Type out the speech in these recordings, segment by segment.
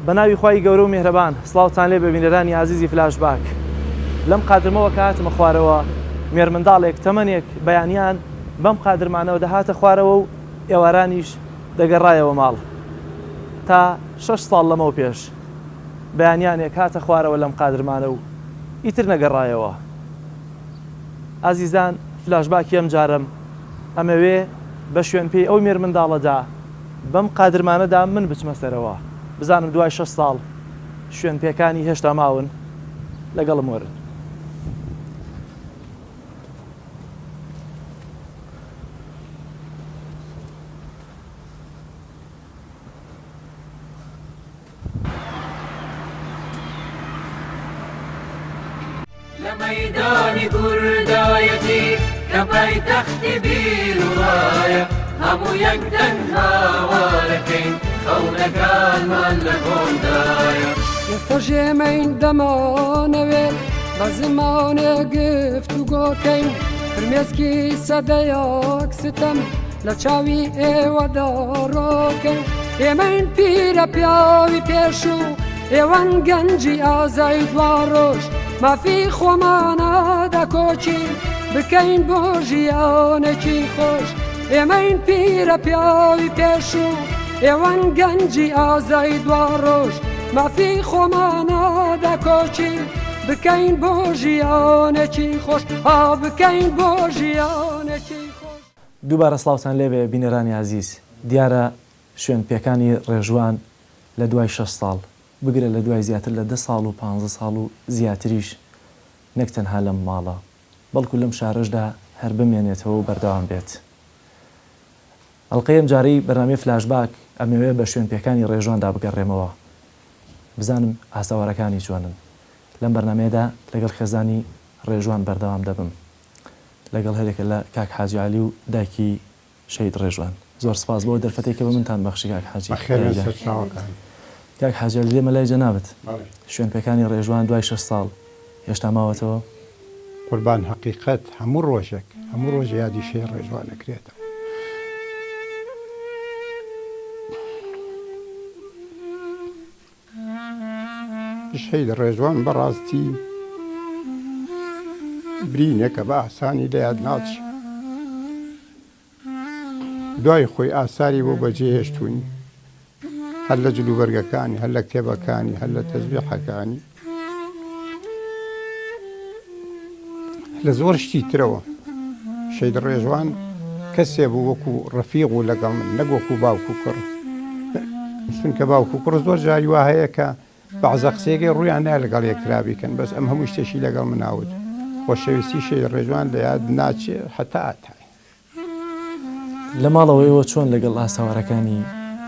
بە ناوی خوای گەورە و میهرەبان سڵاوتان لێ بێ بینەرانی ئازیزی فلاش باک لەم قادرمەوە کە هاتمە خوارەوە مێرمنداڵێک تەمەنێک بەیانیان بەم قادرمانەوە دەهاتە خوارەوە و ئێوارانیش دەگەڕایەوە ماڵ تا شەش ساڵ لەمەو پێش بەیانیانێک هاتە خوارەوە لەم قادرمانە و ئیتر نەگەڕایەوە. ئازیزان فلاشباکی ئەم جارەم ئەمەوێ بە شوێن پێی ئەو مێرمنداڵەدا بەم قادرمانەدا من بچمە سەرەوە بزانم دوای شەش ساڵ شوێن پێکانی هێشتا ماون لەگەڵم وەرن. لە مەیدانی کوردایەتی کە پایتەختی بیر و ڕایە هەموو یەک دەنگ هاوارەکەین خەونەکانمان لە گۆندایە. ئێستەش ئێمەین دەمانەوێ بە زمانێ گفتوگۆکەین فرمێسکی سەدەیەک ستەم لە چاوی ئێوەدا ڕۆکەین ئێمەین پیرە پیاوی پێشوو ئێوەن گەنجی ئازای دواڕۆژ مافی خۆمانە دەکۆچین بکەین بۆ ژیانێکی خۆش ئێمەین پیرە پیاوی پێشوو ئێوەن گەنجی ئازای دواڕۆژ مافی خۆمانە دەکۆچین بکەین بۆ ژیانێکی خۆش ئا بکەین بۆ ژیانێکی خۆش. دووبارە سڵاوتان لێبێ بینەرانی ئازیز دیارە شوێن پێکانی ڕێژوان لە دوای شەش ساڵ، بگرە لە دوای زیاتر لە دە ساڵ و پانزە ساڵ و زیاتریش نەک تەنها لەم ماڵە، بەڵکو لەم شارەشدا هەر بمێنێتەوە و بەردەوام بێت. ئەڵقەی ئەمجارەی بەرنامەی فلاشباک ئەمەوێ بە شوێن پێکانی ڕێژواندا بگەڕێمەوە بزانم ئاسەوارەکانی چۆنن. لەم بەرنامەیەدا لەگەڵ خێزانی ڕێژوان بەردەوام دەبم. لەگەڵ هەریەکە لە کاک حاجی عەلی و دایکی شەهید ڕێژوان. زۆر سپاس بۆ ئەو دەرفەتەی کە بە منتان بەخشی کاک حاجی. بەخێربێن سەرچاوەکان. کاک حاجی عەلی دێمە لای جەنابت. بەڵێ. شوێنپێکانی ڕێژوان دوای شەش ساڵ هێشتا ماوەتەوە؟ قوربان هەقیقەت هەموو ڕۆژێک هەموو ڕۆژێ یادی شەهید ڕێژوان ئەکرێتەوە. شەهید ڕێژوان بەڕاستی برینێکە بە ئاسانی لە یاد ناچێ. دوای خۆی ئاساری بۆ بەجێهێشتووین هەر لە جلوبەرگەکانی هەر لە کتێبەکانی هەر لە تەزبیحەکانی لە زۆر شتی ترەوە شەید ڕێژوان کەسێ بوو وەکو ڕەفیق و لەگەڵ من نەک وەکو باوک و کوڕ چونکە باوک و کوڕ زۆر جاری وا هەیە کە بەعزە قسەیەکەی ڕوویان نایە لەگەڵ یەکترا بیکەن بەس ئەم هەموو شتێکی لەگەڵ منا وت خۆشەویستی شەید ڕێژوان لە یاد ناچێ هەتا هەتایە. لە ماڵەوە ئێوە چۆن لەگەڵ ئاسەوارەکانی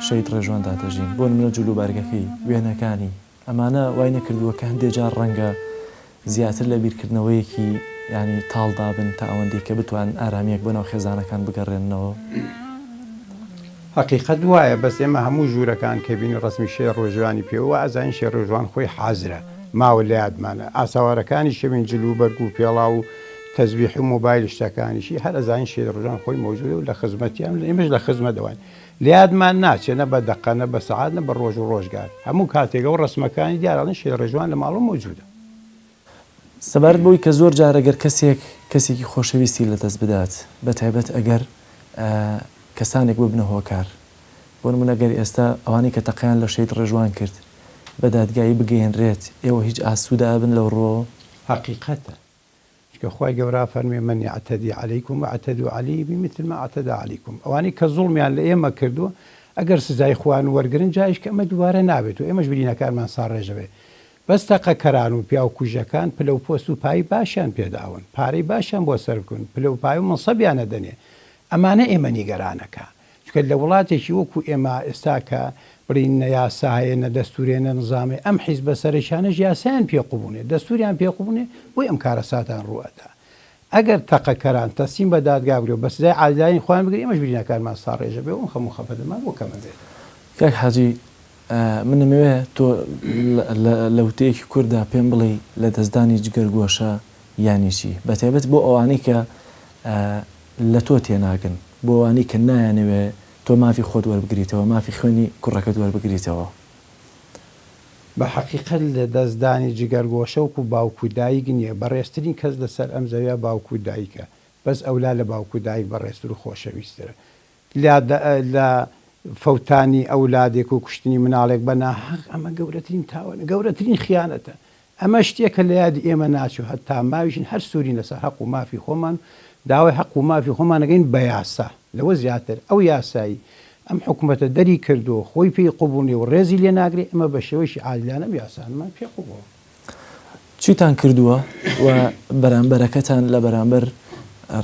شەهید ڕێژواندا دەژین؟ بۆ نمونە جلوبەرگەکەی، وێنەکانی، ئەمانە وای نەکردووە کە هەندێ جار ڕەنگە زیاتر لە بیرکردنەوەیەکی یانی تاڵدا بن تا ئەوەندەی کە بتوانن ئارامییەک بۆ ناو خێزانەکان بگەڕێننەوە؟ هەقیقەت وایە بەس ئێمە هەموو ژوورەکان کە بینی ڕەسمی شێخ ڕۆژوانی پێوە وا ئەزانین شێخ ڕۆژوان خۆی حازرە ماوە لە یادمانە ئاسەوارەکانی شەوین جل و بەرگ و پێڵاو و تەزبیح و مۆبایل شتەکانیشی هەر ئەزانین شێخ ڕۆژوان خۆی مەوجودە و لە خزمەتیان ئێمەش لە خزمەت ئەوان لە یادمان ناچێ نە بە دەقە نە بە سەعات نە بە ڕۆژ و ڕۆژگار هەموو کاتێک ئەو ڕەسمەکانی دیارە ئەڵێن شێخ ڕێژوان لە ماڵەوە مەوجودە. سەبارەت بەوەی کە زۆر جار ئەگەر کەسێک کەسێکی خۆشەویستی لەدەست بدات بە تایبەت ئەگەر کەسانێک ببنە هۆکار بۆ نمونە گەر ئێستا ئەوانەی کە تەقەیان لە شەهید ڕێژوان کرد بە دادگایی بگەیەنرێت ئێوە هیچ ئاسوودە ئەبن لەو ڕووەوە؟ هەقیقەتە چونکە خوای گەورە ئەفەرموێ، من یعتدی علیکم اعتدوا علیه بمثل ما اعتدی علیکم، ئەوانەی کە زوڵمیان لە ئێمە کردووە ئەگەر سزای خۆیان وەرگرن جا ئیش کە ئەمە دووبارە نابێتەوە ئێمەش برینەکانمان ساڕێژ دەبێت بەس تەقەکەران و پیاوکوژەکان پلە و پۆست و پایەی باشیان پێداون پارەی باشیان بۆ سەرف کردون پلە و پایە و مەنسەبیان ئەدەنێ ئەمانە ئێمە نیگەرانەکا چونکە لە وڵاتێکی وەکو ئێمە ئێستا کە بڵێین نە یاسا هەیە نە دەستور هەیە نە نزام هەیە ئەم حیزبە سەرەکیانەش یاسایان پێ قبوڵ نیە دەستوریان پێ قبوڵ نیە بۆیە ئەم کارەساتان ڕوو ئەدا ئەگەر تەقەکەران تەسلیم بە دادگا بکرێ و بە سزای عادلانەی خۆیان بگرن ئێمەش برینەکانمان ساڕێژ ئەبێ و ئەم خەم و خەفەتەمان بۆ کەم ئەبێتەوە. کاک حاجی من ئەمەوێ تۆ لە وتەیەکی کورتدا پێم بڵێی لەدەستدانی جگەرگۆشە یانی چی؟ بەتایبەت بۆ ئەوانەی کە لە تۆ تێناگەن، بۆ ئەوانەی کە نایانەوێ تۆ مافی خۆت وەربگریتەوە، مافی خوێنی کوڕەکەت وەربگریتەوە. بە حەقیقەت لە دەست دانی جگەرگۆشە وەکو باوک و دایک نیە، بەڕێزترین کەس لە سەر ئەم زەویە باوک و دایکە، بەس ئەولا لە باوک و دایک بەڕێزتر و خۆشەویسترە. لە لە فەوتانی ئەولادێک و کوشتنی مناڵێک بە ناحەق ئەمە گەورەترین تاوانە، گەورەترین خیانەتە. ئەمە شتێکە لە یادی ئێمە ناچێ و هەتا ماویشین هەر سوورین لەسەر هەق و مافی خۆمان و داوای هەق و مافی خۆمان ئەکەین بە یاسا. لەوە زیاتر ئەو یاسایی ئەم حکومەتە دەری کردووە و خۆی پێی قبوڵ نییە و ڕێزی لێ ناگرێ، ئێمە بە شێوەیەکی عادیلانە ئەم یاسانەمان پێ قبوڵە. چیتان کردووە و بەرامبەرەکەتان لە بەرامبەر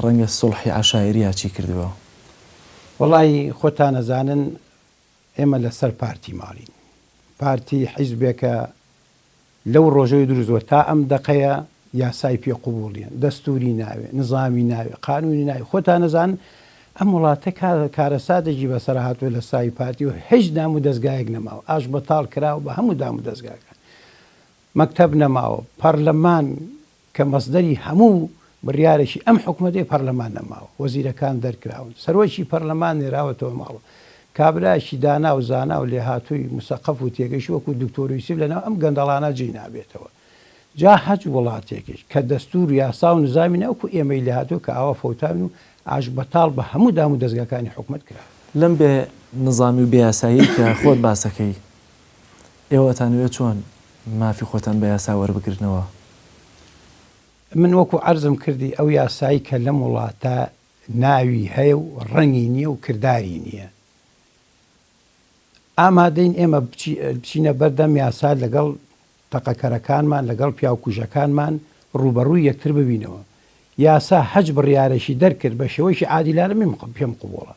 ڕەنگە سوڵحی عەشایرییا چی کردووە؟ وەڵایی خۆتان ئەزانن ئێمە لەسەر پارتی ماڵین. پارتی حیزبێکە لەو ڕۆژەوەی دروست بووە تا ئەم دەقەیە یاسای پێ قبوڵ نیە، دەستوری ناوێ، نزامی ناوێ، قانونی ناوێ، خۆتان ئەزانن ئەم وڵاتە کارەساتێکی بەسەر هاتووە لە سای پارتی و هیچ دام و دەزگایەک نەماوە، ئاش بەتاڵ کراوە بە هەموو دام و دەزگاکان. مەکتەب نەماوە، پەرلەمان کە مەسدەری هەموو بڕیارێکی ئەم حکومەتەی پەرلەمان نەماوە، وەزیرەکان دەرکراون، سەرۆکی پەرلەمان نێراوەتەوە ماڵ، کابرایەکی دانا و زانا و لێهاتووی مسەقەف و تێگەیشتوو وەکو دکتۆر یوسف لەناو ئەم گەندەڵانە جێی نابێتەوە. جا هەچ وڵاتێکیش کە دەستور و یاسا و نزامی نە وەکو ئێمەی لێهاتووە کە ئاوا فەوتاوین و ئاشبەتاڵ بە هەموو دام و دەزگاکانی حکومەت کراوە. لەم بێ نزامی و بێ یاساییەی کە خۆت باسەکەی ئێوە ئەتانەوێ چۆن مافی خۆتان بە یاسا وەربگرنەوە؟ من وەکو عەرزم کردی ئەو یاسایی کە لەم وڵاتە ناوی هەیە و ڕەنگی نییە و کرداری نییە ئامادەین ئێمە بچینە بەردەم یاسا لەگەڵ تەقەکەرەکانمان لەگەڵ پیاوکوژەکانمان ڕووبەڕووی یەکتر ببینەوە یاسا هەچ بڕیارێکی دەرکرد بە شێوەیەکی عادیلانە من پێم قبوڵە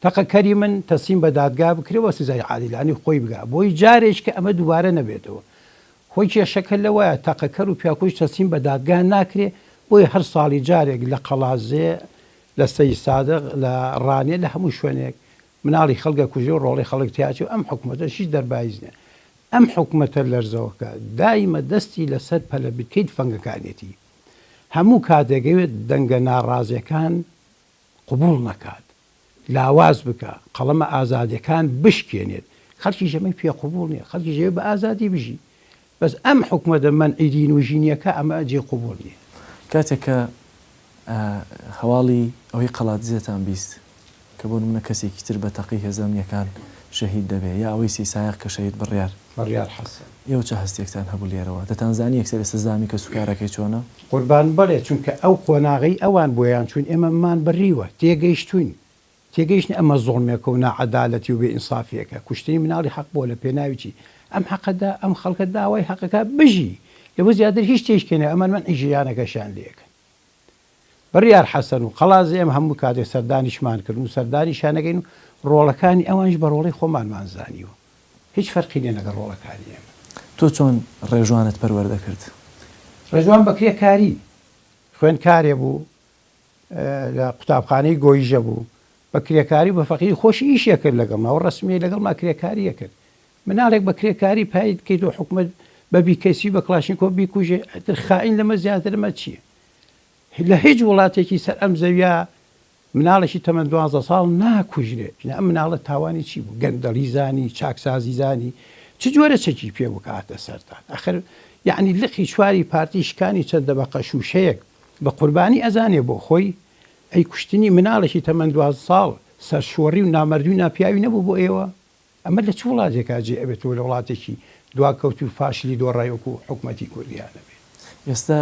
تەقەکەری من تەسلیم بە دادگا بکرێ و سزای عادیلانی خۆی بگا بۆی جارێک کە ئەمە دووبارە نەبێتەوە. خۆی کێشەکە لەوەیە تەقەکەر و پیاکوژ تەسلیم بە دادگا ناکرێ بۆیە هەر ساڵی جارێک لە قەڵادزێ لە سەیدسادق لە ڕانیە لە هەموو شوێنێک مناڵی خەڵک ئەکوژرێ و ڕۆڵەی خەڵک تیاچێ و ئەم حکومەتەش هیچ دەربایز نیە. ئەم حکومەتە لەرزەوەکە دایمە دەستی لەسەر پەلەبرکەی تفەنگەکانیەتی. هەموو کاتێک ئەوێت دەنگە ناڕازیەکان قبوڵ نەکات، لاواز بکا، قەڵەمە ئازادیەکان بشکێنێت، خەڵکیش ئەمەی پێ قبوڵ نیە، خەڵکیش ئەیەوێت بە ئازادی بژی، بەس ئەم حکومەتە مەنعی دین و ژینیەکە ئەمە جێی قبوڵ نیە. کاتێک کە هەواڵی ئەوەی قەڵادزێتان بیست کە بۆ نمونە کەسێکی تر بە تەقەی هێزە ئەمنیەکان شەهید دەبێ یا ئەوەی سیسایەق کە شەهید بڕیار. بڕیار حەسەن. ئێوە چ هەستێکتان هەبوو لێرەوە؟ دەتانزانی یەکسەر ئێستا زامی کەسوکارەکەی چۆنە؟ قوربان بەڵێ چونکە ئەو قۆناغەی ئەوان بۆیان چوون ئێمەمان بڕیوە تێگەیشتوین تێگەیشتن ئەمە زوڵمێکە و ناعەدالەتی و بێ ئینسافیەکە کوشتنی مناڵی حەق بۆ لە پێناوی چی ئەم حەقەدا ئەم خەڵکە داوای حەقەکە بژی لەوە زیاتر هیچ تێشکێنە ئەمان مەنعی ژیانەکەشیان لێکەن. بڕیار حەسەن و قەڵازی ئێمە هەموو کاتێک سەردانیشمان کردن و سەردانیشیان ئەکەین و ڕۆڵەکانی ئەوانیش بە ڕۆڵەی خۆمانمان زانیوە هیچ فەرقی نیە لەگەڵ ڕۆڵەکانی ئێمە. تۆ چۆن ڕێژوانت پەروەردە کرد؟ ڕێژوان بە کرێکاری خوێندکارێ بوو لە قوتابخانەی گۆیژە بوو بە کرێکاری و بە فەقیری خۆشی ئیشی ئەکرد لەگەڵما و ڕەسمیی لەگەڵما کرێکاری ئەکرد مناڵێک بە کرێکاری پایت بکەیت و حکومەت بە بیکەسی بە کڵاشینکۆف بیکوژێ ئیتر خائین لەمە زیاتر ئەمە چییە؟ لە هیچ وڵاتێکی سەر ئەم زەویە مناڵێکی تەمەن دوانزە ساڵ ناکوژرێ ئەم مناڵە تاوانی چی بوو گەندەڵی زانی چاکسازی زانی چ جۆرە چەکی پێ بوو کە هاتە سەرتان ئەخر یعنی لقی چواری پارتی شکانی چەند دەبەقە شوشەیەک بە قوربانی ئەزانێ بۆ خۆی ئەی کوشتنی مناڵێکی تەمەن دوازدە ساڵ سەرشۆڕی و نامەردی و ناپیاوی نەبوو بۆ ئێوە ئەمە لە چ وڵاتێکا جێ ئەبێتەوە لە وڵاتێکی دواکەوتوو فاشلی دۆڕای وەکو حکومەتی کوردیا نەبێ. ئێستا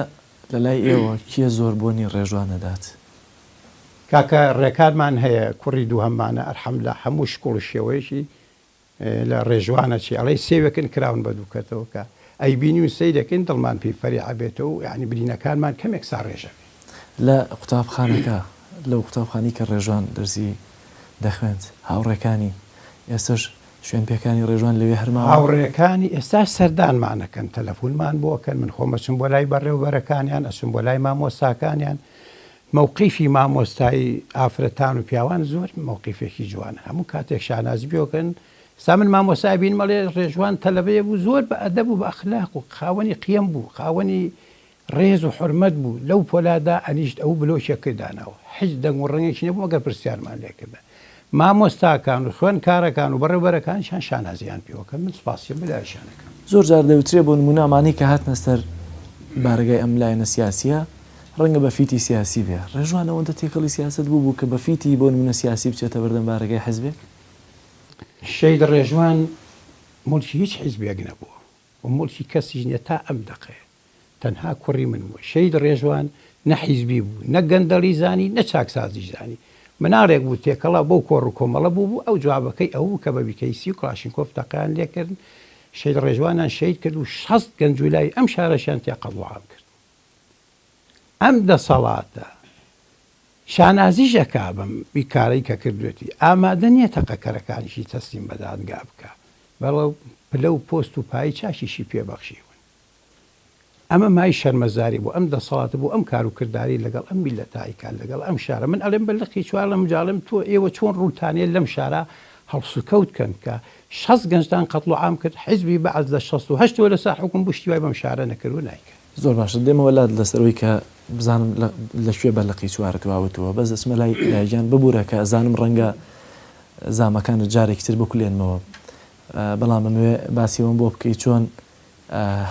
لە لای ئێوە کێ زۆر بۆنی ڕێژوان ئەدات؟ کاکە ڕێکارمان هەیە کوڕی دووهەممانە ئەلحەملە هەموو شکڵ و شێوەیەکی لە ڕێژوانە چی ئەڵێی سێوێکن کراون بە دوو کەرتەوە کە ئەیبینین و سەیرەکەین دڵمان پێی فەریح ئەبێتەوە و یانی برینەکانمان کەمێک ساڕێژ ئەبێ. لە قوتابخانەکە لەو قوتابخانەی کە ڕێژوان دەرسی دەخوێند، هاوڕێکانی ئێستەش شوێن پێکانی ڕێژوان لەوێ هەر ماوە؟ هاوڕێکانی ئێستاش سەردانمان ئەکەن، تەلەفونمان بۆ ئەکەن، من خۆم ئەچم بۆ لای بەڕێوەبەرەکانیان، ئەچم بۆ لای مامۆستاکانیان، مەوقیفی مامۆستای ئافرەتان و پیاوان زۆر مەوقیفێکی جوانە، هەموو کاتێک شانازی پێوە کەن، ئێستا من مامۆستا ئەبینم ئەڵێ ڕێژوان تەلەبەیە بوو زۆر بە ئەدەب و بە ئەخلاق و خاوەنی قیەم بوو، خاوەنی ڕێز و حورمەت بوو، لەو پۆلادا ئەنیشت ئەو بلۆکێک کردانەوە، حیچ دەنگ و ڕەنگێکی نەبوو مەگەر پرسیارمان لێ کردبا. مامۆستاکان و خوێندکارەکان و بەڕێوبەرەکانیشیان شانازیان پێوە کەن، من سوپاسیان بۆ لایشیان ئەکەم. زۆر جار دەوترێ بۆ نموونە ئەمانەی کە هاتنە سەر بارەگای ئەم لایەنە سیاسییە ڕەنگە بە فیتی سیاسی بێ. ڕێژوان ئەوەندە تێکەڵی سیاسەت بوو بوو کە بە فیتی بۆ نموونە سیاسی بچێتە بەردەم بارەگای حزبێک؟ شەهید ڕێژوان موڵکی هیچ حیزبێک نەبووە و موڵکی کەسیش نییە تا ئەم دەقەیە. تەنها کوڕی من بوو. شەهید ڕێژوان نە حیزبی بوو، نە گەندەڵی زانی، نە چاکسازیش زانی. مناڵێک بوو تێکەڵا بەو کۆڕ و کۆمەڵە بووبوو، ئەو جوابەکەی ئەوە بوو کە بە بیکەیسی و کڵاشینکۆف تەقەیان لێکردن، شەهید ڕێژوانیان شەهید کرد و 60 گەنج و لاوی ئەم شارەشیان تیا قەتڵوعام کرد. ئەم دەسەڵاتە شانازیش ئەکا بەم کارەی کە کردوێتی، ئامادە نییە تەقەکەرەکانیشی تەسلیم بە دادگا بکا، بەڵێ پلە و پۆست و پایەی چاکیشی پێ بەخشیون. ئەمە مای شەرمەزاری بۆ ئەم دەسەڵاتە بۆ ئەم کارو کردارەی لەگەڵ ئەم میللەتە ئەیکات لەگەڵ ئەم شارە من ئەڵێم بە لقی چوار لەم جا ئەڵێم تۆ ئێوە چۆن ڕووتانەیە لەم شارە هەڵسوکەوت کەن کە 60 گەنجتان قەتڵ و عام کرد حیزبی بەعس لە 68 وە لەسەر حوکم بوو شتی وای بەم شارە نەکرد و نایکات. زۆر باشە دێمەوە لات لەسەر ئەوەی کە بزانم لە کوێ بە لقی چوارت واوتووە بەس دەچمە لای دایە گیان ببورە کە ئەزانم ڕەنگە زامەکانت جارێکی تر بکولێنمەوە بەڵام ئەمەوێ باسی ئەوەم بۆ بکەی چۆن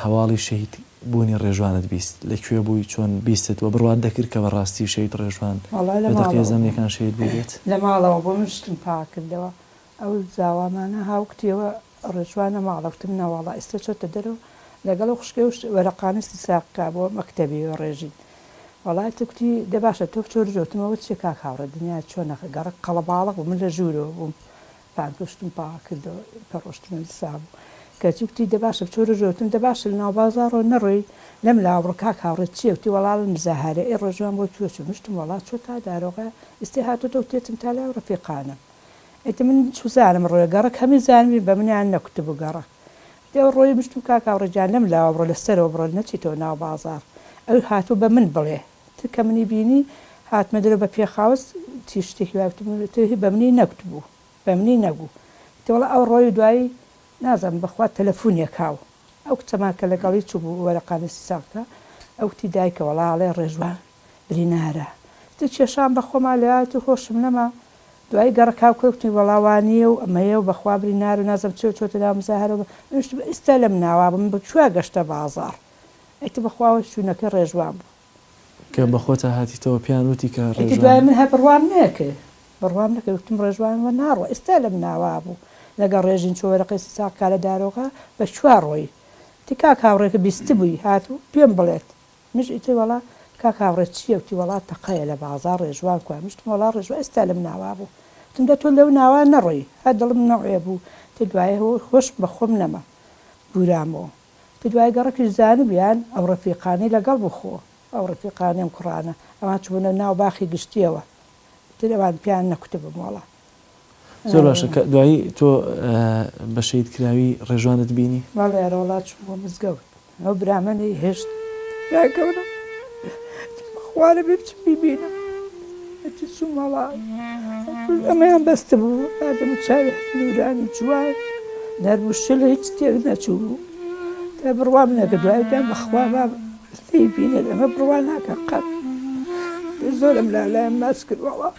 هەواڵی شەهید بوونی ڕێژوانت 20 لە کوێ بووی چۆن بیستت وە بڕوات دەکرد کە بەڕاستی شەهید ڕێژوان وەڵا لە لە دەقەیە ماڵەوە بووم زەمنیەکان شەهید بووبێت؟ لە ماڵەوە بووم شتم پاک کردەوە ئەو زاوامانە هاوکتیەوە ڕێژوانە ماڵە وتم نەوەڵا ئیستە چۆتە دەرەوە لەگەڵ ئەو خوشکەی ئەو وەرەقانە سیساق کا بۆ مەکتەبی ڕێژین وەڵا ئیتر کوتی دە باشە تۆ بچۆ رژۆ وتم ئەوە چیە کاک هاوڕێ دنیا چۆنە گەڕەک قەڵەباڵغ بوو من لە ژوورەوە بووم پانپۆشتم پاک کردەوە پەڕۆشتم لسا بوو کەچی کوتی دە باشە بچۆ رژۆ وتم دە باشە لە ناو بازاڕەوە نەڕۆی لەم لاوە بڕۆ کاک هاوڕێ چیە وتی وەڵا مزاهەرە ئێ ڕۆژوان بۆ کوێ چوو مشتم وەڵا چۆ تا دارۆغە ئیستێ هاتۆتەوە تێچم تا لای ڕەفیقانم ئیتر من چوزانم ڕۆیە گەڕەک هەمی زانبی بە منیان نەکوتبوو گەڕەک وتی ئەو ڕۆیی مشتم کاک هاوڕێ گیان لەم لاوە بڕۆ لە سەرەوە بڕۆ نەچیتەوە ناو بازاڕ ئەوی هاتوو بە من بڵێ تر کە منی بینی هاتمە دەرەوە بە پێخاوس چی شتێکی وای وتم تر بە منی نەکوتبوو بە منی نەگوو وتی وەڵا ئەو ڕۆی و دوایی نازانم بەخوا تەلەفونێک هاو ئەو کچەمان کە لەگەڵی چووبوو وەرەقانی سیساقکە ئەو وتی دایکە وەڵا ئەڵێ ڕێژوان برینارە ئیتر کێشام بە خۆما لەیات و هۆشم نەما دوایی گەڕەکاو کورە کوتم وەڵا وانیە و ئەمەیە و بەخوا برینارە و نازم چیە و چۆتە ناو مزاهەرە و منیش وتم ئیستا لەم ناوا بووم بە کوێ گەشتە بازاڕ ئیتر بەخوا چوونەکەی ڕێژوان بوو. کە بەخۆتا هاتیتەوە پێیان وتی کە ئیتر ڕێژوان. دوایی من هەر بڕوام نەکرد بڕوام نەکرد وتم ڕێژوان وە ناڕوا ئیستا لەم ناوا بوو لەگەڵ ڕێژین چۆ وەرەقەی سیساق کا لە دارۆغا بە کوێ ڕۆیی وتی کاک هاوڕێکە بیستبووی هات و پێم بڵێت منیش ئیتر وەڵا کاک هاوڕێ چیە وتی وەڵا تەقەیە لە بازاڕ ڕێژوان کوا منیش وتم وەڵا ڕێژوان ئێستا لەم ناوا بوو وتم دە تۆ لەو ناوا نەڕۆی هەر دڵم نەعێ بوو تر دوایە هۆشم بە خۆم نەما بورامەوە تر دوای گەڕەکیش زانبیان ئەو ڕەفیقانەی لەگەڵ بوو خۆ ئەو ڕەفیقانەی ئەم کوڕانە ئەوان چوبونە ناو باخی گشتیەوە تر ئەوان پێیان نەکوتبم وەڵا. زۆر باشە کە دوایی تۆ بە شەهید کراوی ڕێژوانت بینی؟ بەڵێ ئەرەوەڵا چووم بۆ مزگەوت ئەو برامە نەیهێشت برا گەورەم بەخوا دەبێ بچم بیبینم ئیتر چووم وەڵا ئەمەیان بەستبوو ئادەم و چاوی نورانی جوان نەرم و شل هیچ تێک نەچوو بوو تا بڕوام نەکرد دوای وتیان بەخوا با نەیبینێت ئەمە بڕوا ناکە قەت زۆرم لالایم ماچ کرد وەڵا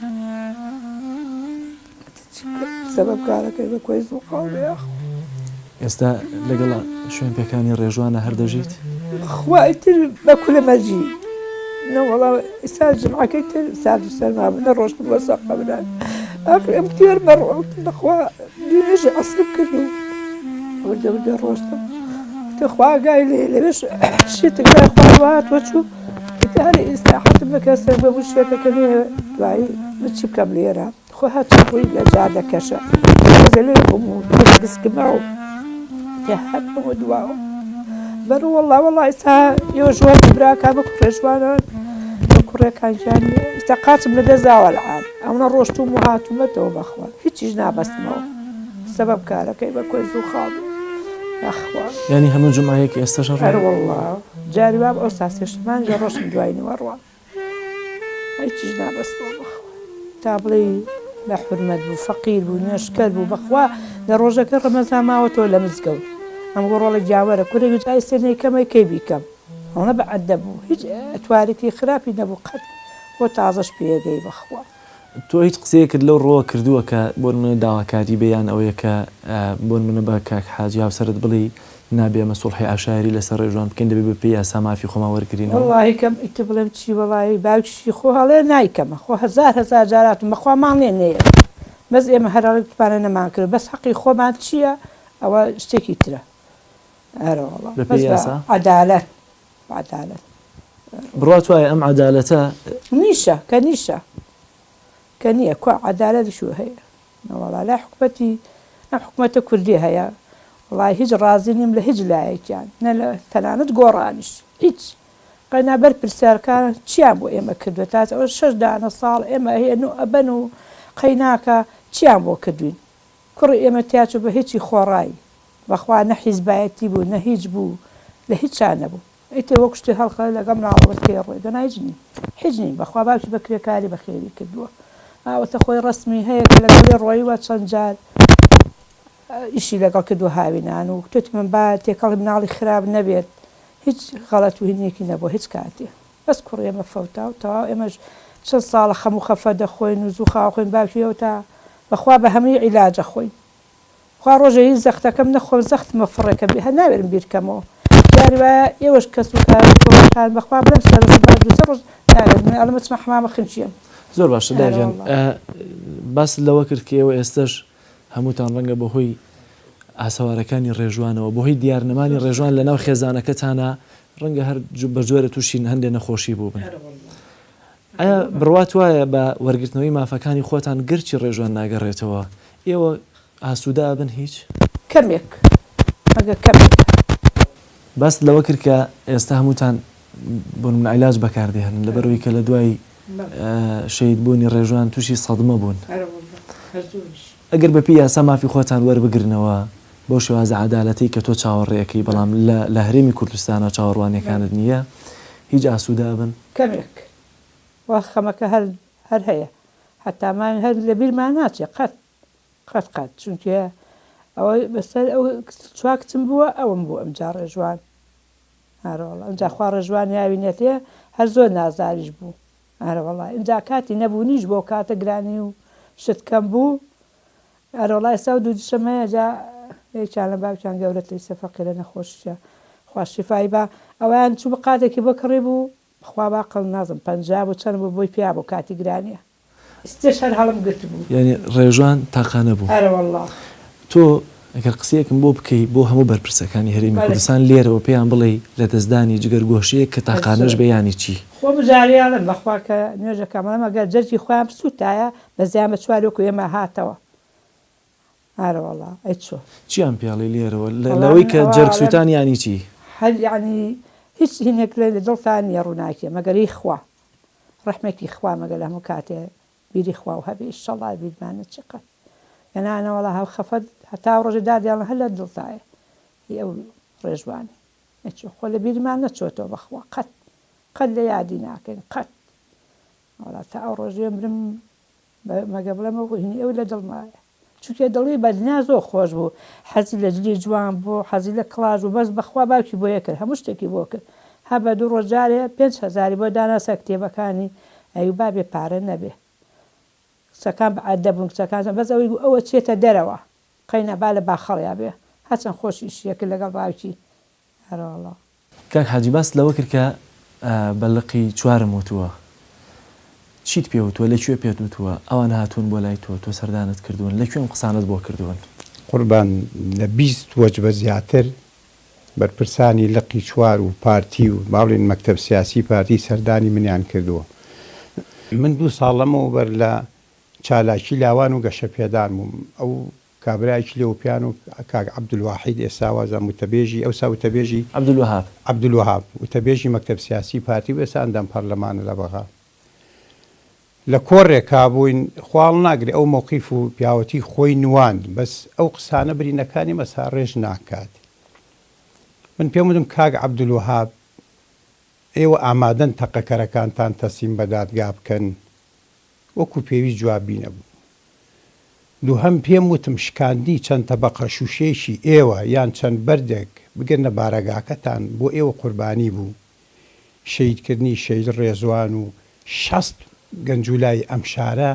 سەبەب کارەکەی بە کۆی زووقاو بێ یاخوا. ئێستا لەگەڵ شوێن پێکانی ڕێژوانە هەر دەژیت؟ بەخوا ئیتر بە کولە مەرجی نەوەڵا ئیستا جمعەکەی تر سارد و سەرما بوو نەڕۆشتم بۆ سەر قەبران ئاخر ئەم تێر مەڕۆ بەخوا دوێنێژی عەسرم کرد و وردە وردە ڕۆشتم تخوا ئاگای لێ لەوێش شتێک لای خوا هاتووە چوو ئیتر هەر ئیستراحەتم بکە سەر بەبوو شێتەکە لێ دوایی من چی بکەم لێرە خۆ هەرچی ڕووی لە جادەکەشە تۆزێ لێ بووم و تۆزێ گسکماوم تێ هاتمەوە دواوە بەرو وەڵا وەڵا ئێستا ئێوە ژوانی براکان وەک ڕێژوانان بە کوڕێکان گیان ئێستا قاچم لە دەست داوە العان ئەوەنە ڕۆشتووم و هاتوومەتەوە بەخوا هیچیش نابەستمەوە سەبەب کارەکەی بە کۆی زوو خاڵ بوو یاخوا. یانی هەموو جومعەیەک ئێستەش ئەڕۆی؟ ئەرەوەڵا جاری وابوو ئەوسا سێشەمانیش ئەڕۆشتم دوای نیوەڕوان. هیچیش نابەستمەوە بەخوا تا بڵێی بە حورمەت بوو فەقیر بوو نوێژکەر بوو بەخوا لە ڕۆژەکەی ڕەمەزان ماوەتەوە لە مزگەوت ئەم گۆ ڕۆڵە گیاوەرە کورە ویت ئای سێ نەیکەمەی کەی بیکەم ئەوەنە بە ئەدەب بوو هیچ ئەتوارێکی خراپی نەبوو قەت خۆ تازەش پێگەی بەخوا. تۆ هیچ قسەیەکت لەو ڕووە کردووە کە بۆ نمونە داواکاری بێ یان ئەوەیە کە بۆ نمونە بە کاک حاجی هاوسەرت بڵێی نابێ ئێمە سوڵحی عەشایەری لەسەر ڕێژوان بکەین دەبێ بە پێی یاسا مافی خۆمان وەرگرینەوە؟ وەڵاهی کەم ئیتر بڵێم چی وەڵاهی باوکیشی خۆ هەڵێ نایکەمە خۆ هەزار هەزار جار هاتووم بەخوا ماڵ نیە نەیەم بەس ئێمە هەر هەڵێ وتمانە نەمان کرد بەس حەقی خۆمان چیە ئەوە شتێکی ترە ئەرەوەڵا بە بەس پێی بە یاسا؟ عەدالەت بە عەدالەت. بڕوات وایە ئەم عەدالەتە. نیشە کە نیشە کە نیە کوا عەدالەت شو هەیە نەوەڵا لای حکومەتی ئەم حکومەتە کوردی هەیە وەڵای هیچ ڕازی نیم لە هیچ لایەکیان نە لە تەنانەت گۆڕانیش هیچ قەینا بەر پرسیارکان چیان بۆ ئێمە کردوە تاس ئەوە شەش دانە ساڵ ئێمە هێن و ئەبەن و قەیناکە چیان بۆ کردوین کوڕی ئێمە تیاچوو بە هیچی خۆڕایی بەخوا نە حیزبایەتی بوو نە هیچ بوو لە هیچا نەبوو ئیتر وەک شتێ هەڵقە لەگەڵ مناڵەوە تێ ڕۆی دەنا هیچ نیم هیچ نیم بەخوا باوکی بە کرێکاری بەخێوی کردووە ئاوەتە خۆی ڕەسمی هەیە کە لەگەڵی ڕۆیوە چەند جار ئیشی لەگەڵ کردووە هاوینان و توتی من با تێکەڵی مناڵی خراپ نەبێت هیچ غەڵەت و هینێکی نەبووە هیچ کاتێ بەس کوڕی ئێمە فەوتا و تەواو ئێمەش چەند ساڵە خەم و خەفە دەخۆین و زوو خاو خۆین باوکی ئەوتا بەخوا بە هەمووی عیلاجە خۆین خوا ڕۆژێ هیچ زەختەکەم نەخۆم زەختمە فڕێکە بێ هەر ناوێرم بیرکەمەوە جاری وایە ئێوەش کەس و کار و کوڕەکان بەخوا بلەم سەرۆش با دوو سێ ڕۆژ ناوێرم من ئەڵێم ئەچمە حەمامە خنکێم زۆر باشە دایە ئەرێ گیان وەڵا. باست لەوە کرد کە ئێوە ئێستەش هەمووتان ڕەنگە بەهۆی ئاسەوارەکانی ڕێژوانەوە بەهۆی دیارنەمانی زۆر ڕێژوان سەختە. لەناو خێزانەکەتانا ڕەنگە هەر بەجۆرە تووشی هەندێ نەخۆشی بووبن ئەرێ وەڵا. ئایا بڕوات وایە بە وەرگرتنەوەی مافەکانی خۆتان گەرچی ڕێژوان ناگەڕێتەوە ئێوە ئاسوودە ئەبن هیچ؟ کەمێک، مەگەر کەمێک. باست لەوە کرد کە ئێستا هەمووتان بۆ نمونە عیلاج بەکار دێهنن لەبەرئەوەی کە لە دوای شەهید بوونی ڕێژوان تووشی سەدمە بوون. ئەگەر بەپێی یاسا مافی خۆتان وەربگرنەوە بەو شێوازە عەدالەتەی کە تۆ چاوەڕێ ئەکەی بەڵام لە لە هەرێمی کوردستانا چاوەڕوانیەکانت نییە هیچ ئاسوودە ئەبن؟ کەمێک وا خەمەکە هەر هەر هەیە هەتا ماوین هەر لە بیرمان ناچێ قەت قەت قەت چونکێ ئەوە بەسەر ئەو چوار کچم بووە ئەوم بوو ئەمجا ڕێژوان ئارەوەڵا ئەمجا خوا ڕێژوان یاوینەتێ هەر زۆر نازداریش بوو ئارەوەڵا ئینجا کاتی نەبوونیش بۆ کاتە گرانی و شت کەم بوو ئەرەوەڵا ئێستا ئەو دوو دشەم هەیە جا یەکیان لە باوکیان گەورەتر ئیستا فەقیرە نەخۆشیشە خوا شیفای با ئەویان چوو بە قاتێکی بۆ کڕی بوو خوا با قەڵ نازم 50 بوو چەند بوو بۆی پیا بوو کاتی گرانیە ئیستەش هەر هەڵم گرتبوو. یانی ڕێژوان تاقانە بوو. ئەرەوەڵا. تۆ ئەگەر قسەیەکم بۆ بکەی بۆ هەموو بەرپرسەکانی هەرێمی بەلێ. کوردستان لێرەوە پێیان بڵێی لەدەستدانی جگەرگۆشەیەک کە هەر تاقانەش زۆر. بێ یانی چی؟ خۆ بجارێ ئەڵێم بەخوا کە نوێژەکەم ئەڵێم ئەگەر جەرگی خۆیان بسوتایە بەزیان بە چوار وەکو ئێمە هاتەوە ئارەوەڵا ئەی چۆن. چیان پێ ئەڵێی لێرەوە وەڵا لەوەی من کە ئەوە جەرگ ئەڵێم سوتان یانی چی؟ هەر یەعنی هیچ هینێک لە دڵتا نیە ڕووناکیە مەگەر هی خوا ڕەحمەتی خوا مەگەر لە هەموو کاتێ بیری خواو هەبێ ئیشەڵا بیرمان نەچێ قەت گەنا نەوەڵا هەو خەفەت هەتا ئەو ڕۆژە دادێڵن هەر لە دڵتایە هی ئەو ڕێژوانەی نەچوە خۆ لە بیرمان نەچۆتەوە بەخوا قەت قەت لە یادی ناکەین قەت وەڵا تا ئەو ڕۆژێ مرم مەگە بڵێم ئەو هینی ئەو لە دڵمایە چونکە دڵی بە دنیا زۆر خۆش بوو حەزی لە جلی جوان بوو حەزی لە کڵاش بوو بەس بەخوا باوکی بۆ یەکرد هەموو شتێکی بۆ کرد هەر بە دوو ڕۆژ جارێ پێنج هەزاری بۆ دانا سەر کتێبەکانی ئەیوو با بێ پارە نەبێ کچەکان بە ئەدەب بوون کچەکان بەس ئەوەی بوو ئەوە چێتە دەرەوە قەینا با لە باخەڵیا بێ هەرچەند خۆشی ئیشی ئەکرد لەگەڵ باوکی ئەرەوەڵا. کاک حاجی باست لەوە کرد کە بە لقی چوارم وتووە چیت پێ وتووە لە کوێ پێت وتووە ئەوان هاتوون بۆ لای تۆ تۆ سەردانت کردوون لە کوێ ئەم قسانەت بۆ کردوون؟ قوربان لە 20 وەجبە زیاتر بەرپرسانی لقی چوار و پارتی و با بڵێین مەکتەب سیاسی پارتی سەردانی منیان کردووە. من دوو ساڵ لەمەوبەر لە چالاکی لاوان و گەشەپێدان بووم. ئەو کابرایەکی لێوپیان و کاک عەبدولواحید ئێستا وازانم وتەبێژی ئەوسا وتەبێژی عەبدولوەهاب. عەبدولوەهاب وتەبێژی مەکتەب سیاسی پارتی و ئێستا ئەندام پەرلەمانە لە بەغا. لە کۆڕێکا بووین خوا هەڵناگرێ ئەو مەوقیف و پیاوەتی خۆی نواند بەس ئەو قسانە برینەکانی مەساڕێژ ناکات. من پێم وتم کاک عەبدولوەهاب ئێوە ئامادەن تەقەکەرەکانتان تەسلیم بە دادگا بکەن؟ وەکو پێویست جوابی نەبوو. دووهەم پێم وتم شکاندنی چەند تەبەقە شوشەیەکی ئێوە یان چەند بەردێک بگرنە بارەگاکەتان بۆ ئێوە قوربانی بوو. شەهیدکردنی شەهید ڕێزوان و 60 گەنجولای ئەم شارە.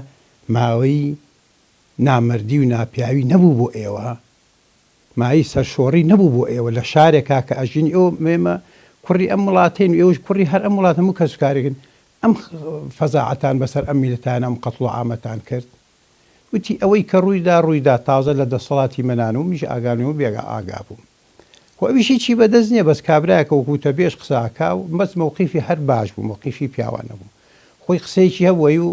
ماوەی نامەردی و ناپیاوی نەبوو بۆ ئێوە؟ مایەی سەرشۆڕی نەبوو بۆ ئێوە لە شارێکا کە ئەژین ئێوە ئێمە کوڕی ئەم وڵاتەین و ئێوەش کوڕی هەر ئەم وڵاتە هەموو کەسوکارێکن ئەم فەزاعەتان بەسەر ئەم میللەتانە ئەم قەتڵ و عامەتان کرد وتی ئەوەی کە ڕوویدا ڕوویدا تازە لە دەسەڵاتی منان و منیش ئاگام نیە و بێگا ئاگا بووم خۆ ئەویش هیچی بەدەست نیە بەس کابرایەکە وەکو وتەبێژ قسە ئەکا و بەس مەوقیفی هەر باش بوو مەوقیفی پیاوانە بوو خۆی قسەیەکی هەبوو ئەیوو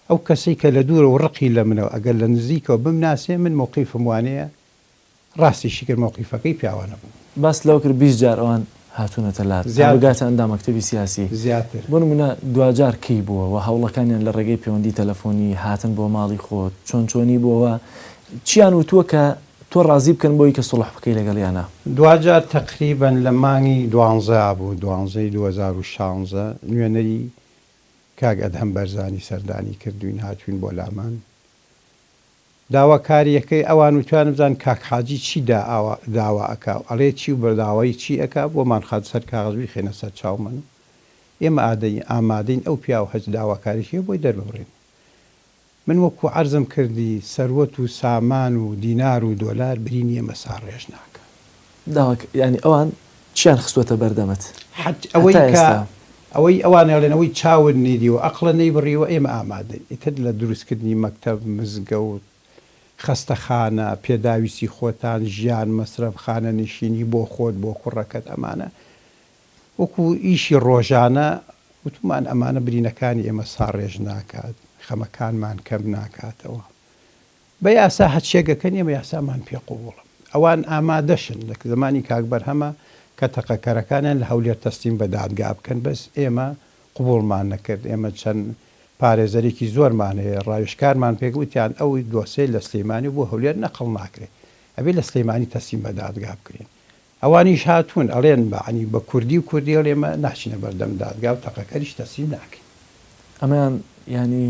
ئەو کەسەی کە لە دوورەوە ڕقی لە منە و ئەگەر لە نزیکەوە بمناسێ من مەوقیفم وانەیە ڕاستیشی کرد مەوقیفەکەی پیاوانە بوو. باست لەوە کرد 20 جار ئەوان هاتوونەتە لات تا زیاتر. بگاتە ئەندام مەکتەبی سیاسی. زیاتر. بۆ نموونە دواجار کەی بووە و هەوڵەکانیان لە ڕێگەی پەیوەندی تەلەفۆنی، هاتن بۆ ماڵی خۆت، چۆن چۆنی بووە و چیان وتووە کە تۆ ڕازی بکەن بۆی کە سوڵح بکەی لەگەڵیانا؟ دواجار تەقریبەن لە مانگی دوانزە بوو، دوانزەی 2016 نوێنەری کاک ئەدهەم بەرزانی سەردانی کردوین هاتوین بۆ لامان داواکاریەکەی ئەوان وتویانە بزانن کاک حاجی چی داوا ئەکا و ئەڵێ چی و بەداوای چی ئەکا بۆمان خات سەر کاغەز بیخەینە سەر چاومان و ئێمە ئامادەین ئەو پیاو هەچ داواکاریەکی هەیە بۆی دەرببڕین من وەکو عەرزم کردی سەروەت و سامان و دینار و دۆلار برینی ئێمە ساڕێژ ناکا. داوا یانی ئەوان چیان خستوەتە بەردەمت حەت ئەوەی هەتا کە ئێستا؟ ئەوەی ئەوان ئەڵێن ئەوەی چاوت نەیدیوە ئەقڵت نەیبڕیوە ئێمە ئامادەین ئیتر لە دروستکردنی مەکتەب مزگەوت خەستەخانە پێداویستی خۆتان ژیان مەسرەف خانەنشینی بۆ خۆت بۆ کوڕەکەت ئەمانە وەکو ئیشی ڕۆژانە وتومان ئەمانە برینەکانی ئێمە ساڕێژ ناکات، خەمەکانمان کەم ناکاتەوە. بە یاسا هەرچیەک ئەکەن ئێمە یاسامان پێ قبوڵە. ئەوان ئامادەشن لە زەمانی کاک بەرهەمە کە تەقەکەرەکانیان لە هەولێر تەسلیم بە دادگا بکەن بەس ئێمە قبوڵمان نەکرد. ئێمە چەند پارێزەرێکی زۆرمان هەیە ڕاوێژکارمان پێک وتیان ئەو دۆسێ لە سلیمانی و بۆ هەولێر نەقڵ ناکرێت ئەبێ لە سلیمانی تەسلیم بە دادگا بکرێن. ئەوانیش هاتوون ئەڵێن بەعنی بە کوردی و کوردی ئەڵێ ئێمە ناچینە بەردەم دادگا و تەقەکەریش تەسلیم ناکەین. ئەمەیان یانی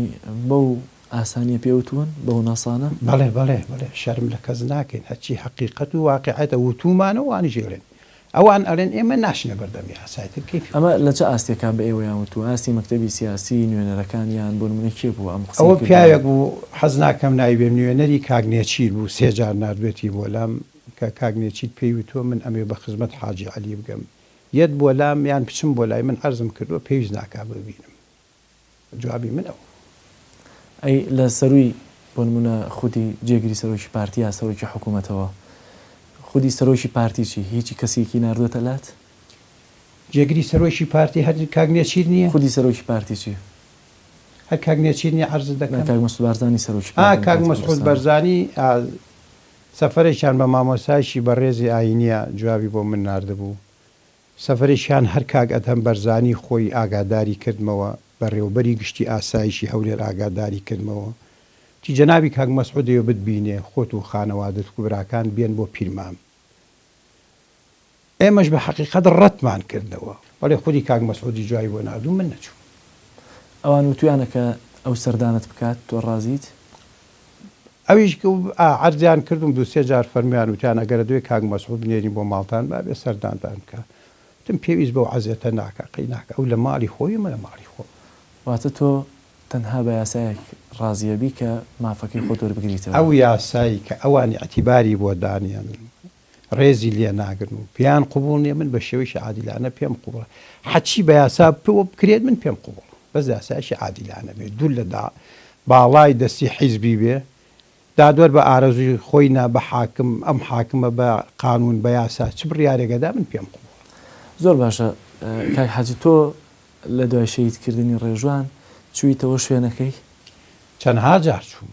بەو ئاسانیە پێ وتوون؟ بەو ناسانە؟ بەڵێ بەڵێ بەڵێ شەرم لە کەس ناکەین هەرچی هەقیقەت و واقیعەتە وتوومانە و ئەوانیش ئەڵێن. ئەوان ئەڵێن ئێمە ناچینە بەردەم یاسا ئیتر کەیفی ئەمە خۆتان. لە چ ئاستێکا بە ئێوەیان وتووە؟ ئاستی مەکتەبی سیاسی، نوێنەرەکانیان، بۆ نموونە کێ بووە ئەم قسەی ئەوە کردووە؟ پیاوێک بوو حەز ناکەم ناوی بێنم نوێنەری کاک نێچیر بوو سێ جار ناردوێتی بۆ لام کە کاک نێچیر پێی وتووە من ئەمەوێ بە خزمەت حاجی عەلی بگەم یەت بۆ لام یان بچم بۆ لای من عەرزم کردووە پێویست ناکا ببینم جوابی من ئەوە بوو. ئەی لە سەرووی بۆ نموونە خودی جێگری سەرۆکی پارتی یا سەرۆکی حکوومەتەوە خودی سەرۆکی پارتی چی هیچی کەسێکی ناردووەتە لات؟ جێگری سەرۆکی پارتی هەر کاک نێچیر نییە؟ خودی سەرۆکی پارتی چی؟ هەر کاک نێچیر نییە عەرزت نا دەکەم؟ کاک مەسعود بارزانی سەرۆکی ئا پارتی کاک دێموکراتی مەسعود کوردستانە. بەرزانی ئا سەفەرێکیان بە مامۆستایەکی بەڕێزی ئایینیە جوابی بۆ من ناردبوو. سەفەرێکیان هەر کاک ئەدهەم بەرزانی خۆی ئاگاداری کردمەوە، بەڕێوەبەری گشتی ئاسایشی هەولێر ئاگاداری کردمەوە. وتی جەنابی کاک مەسعود دەیەوێ بتبینێ، خۆت و خانەوادەت و براکان بێن بۆ پیرمام. ئێمەش بە حەقیقەت ڕەتمان کردەوە. بەڵێ خودی کاک مەسعودیش جوابی بۆ ناردووم، من نەچووم. ئەوان وتویانە کە ئەو سەردانەت بکات، تۆ ڕازیت؟ ئەویش عەرزیان کردوم دوو سێ جار فەرمویان وتیان ئەگەر ئەتەوێ کاک مەسعود بنێرین بۆ ماڵتان با بێ سەردانتان بکا وتم پێویست بەو عەزێتە ناکا قەی ناکا ئەو لە ماڵی خۆی ئێمە لە ماڵی خۆمان. واتە تۆ تەنها بە یاسایەک ڕازیەبی کە مافەکەی خۆت وەربگریتەوە. ئەو یاسای کە ئەوان ئیعتیباری بۆ دانێن ڕێزی لێ ناگرن و پێیان قبوڵ نیە من بە شێوەیەکی عادیلانە پێم قبوڵە حەچی بە یاسا پێوە بکرێت من پێم قبوڵە بەس یاسایەکی عادیلانە بێت دوور لە دا باڵای دەستی حیزبی بێ دادوەر بە ئارەزووی خۆی نا بە حاکم ئەم حاکمە بە قانون بە یاسا چ بڕیارێک ئەدا من پێم قبوڵە. زۆر باشە کاک حاجی تۆ لە دوای شەهید کردنی ڕێژوان چوویتەوە شوێنەکەی؟ چەندها جار چووم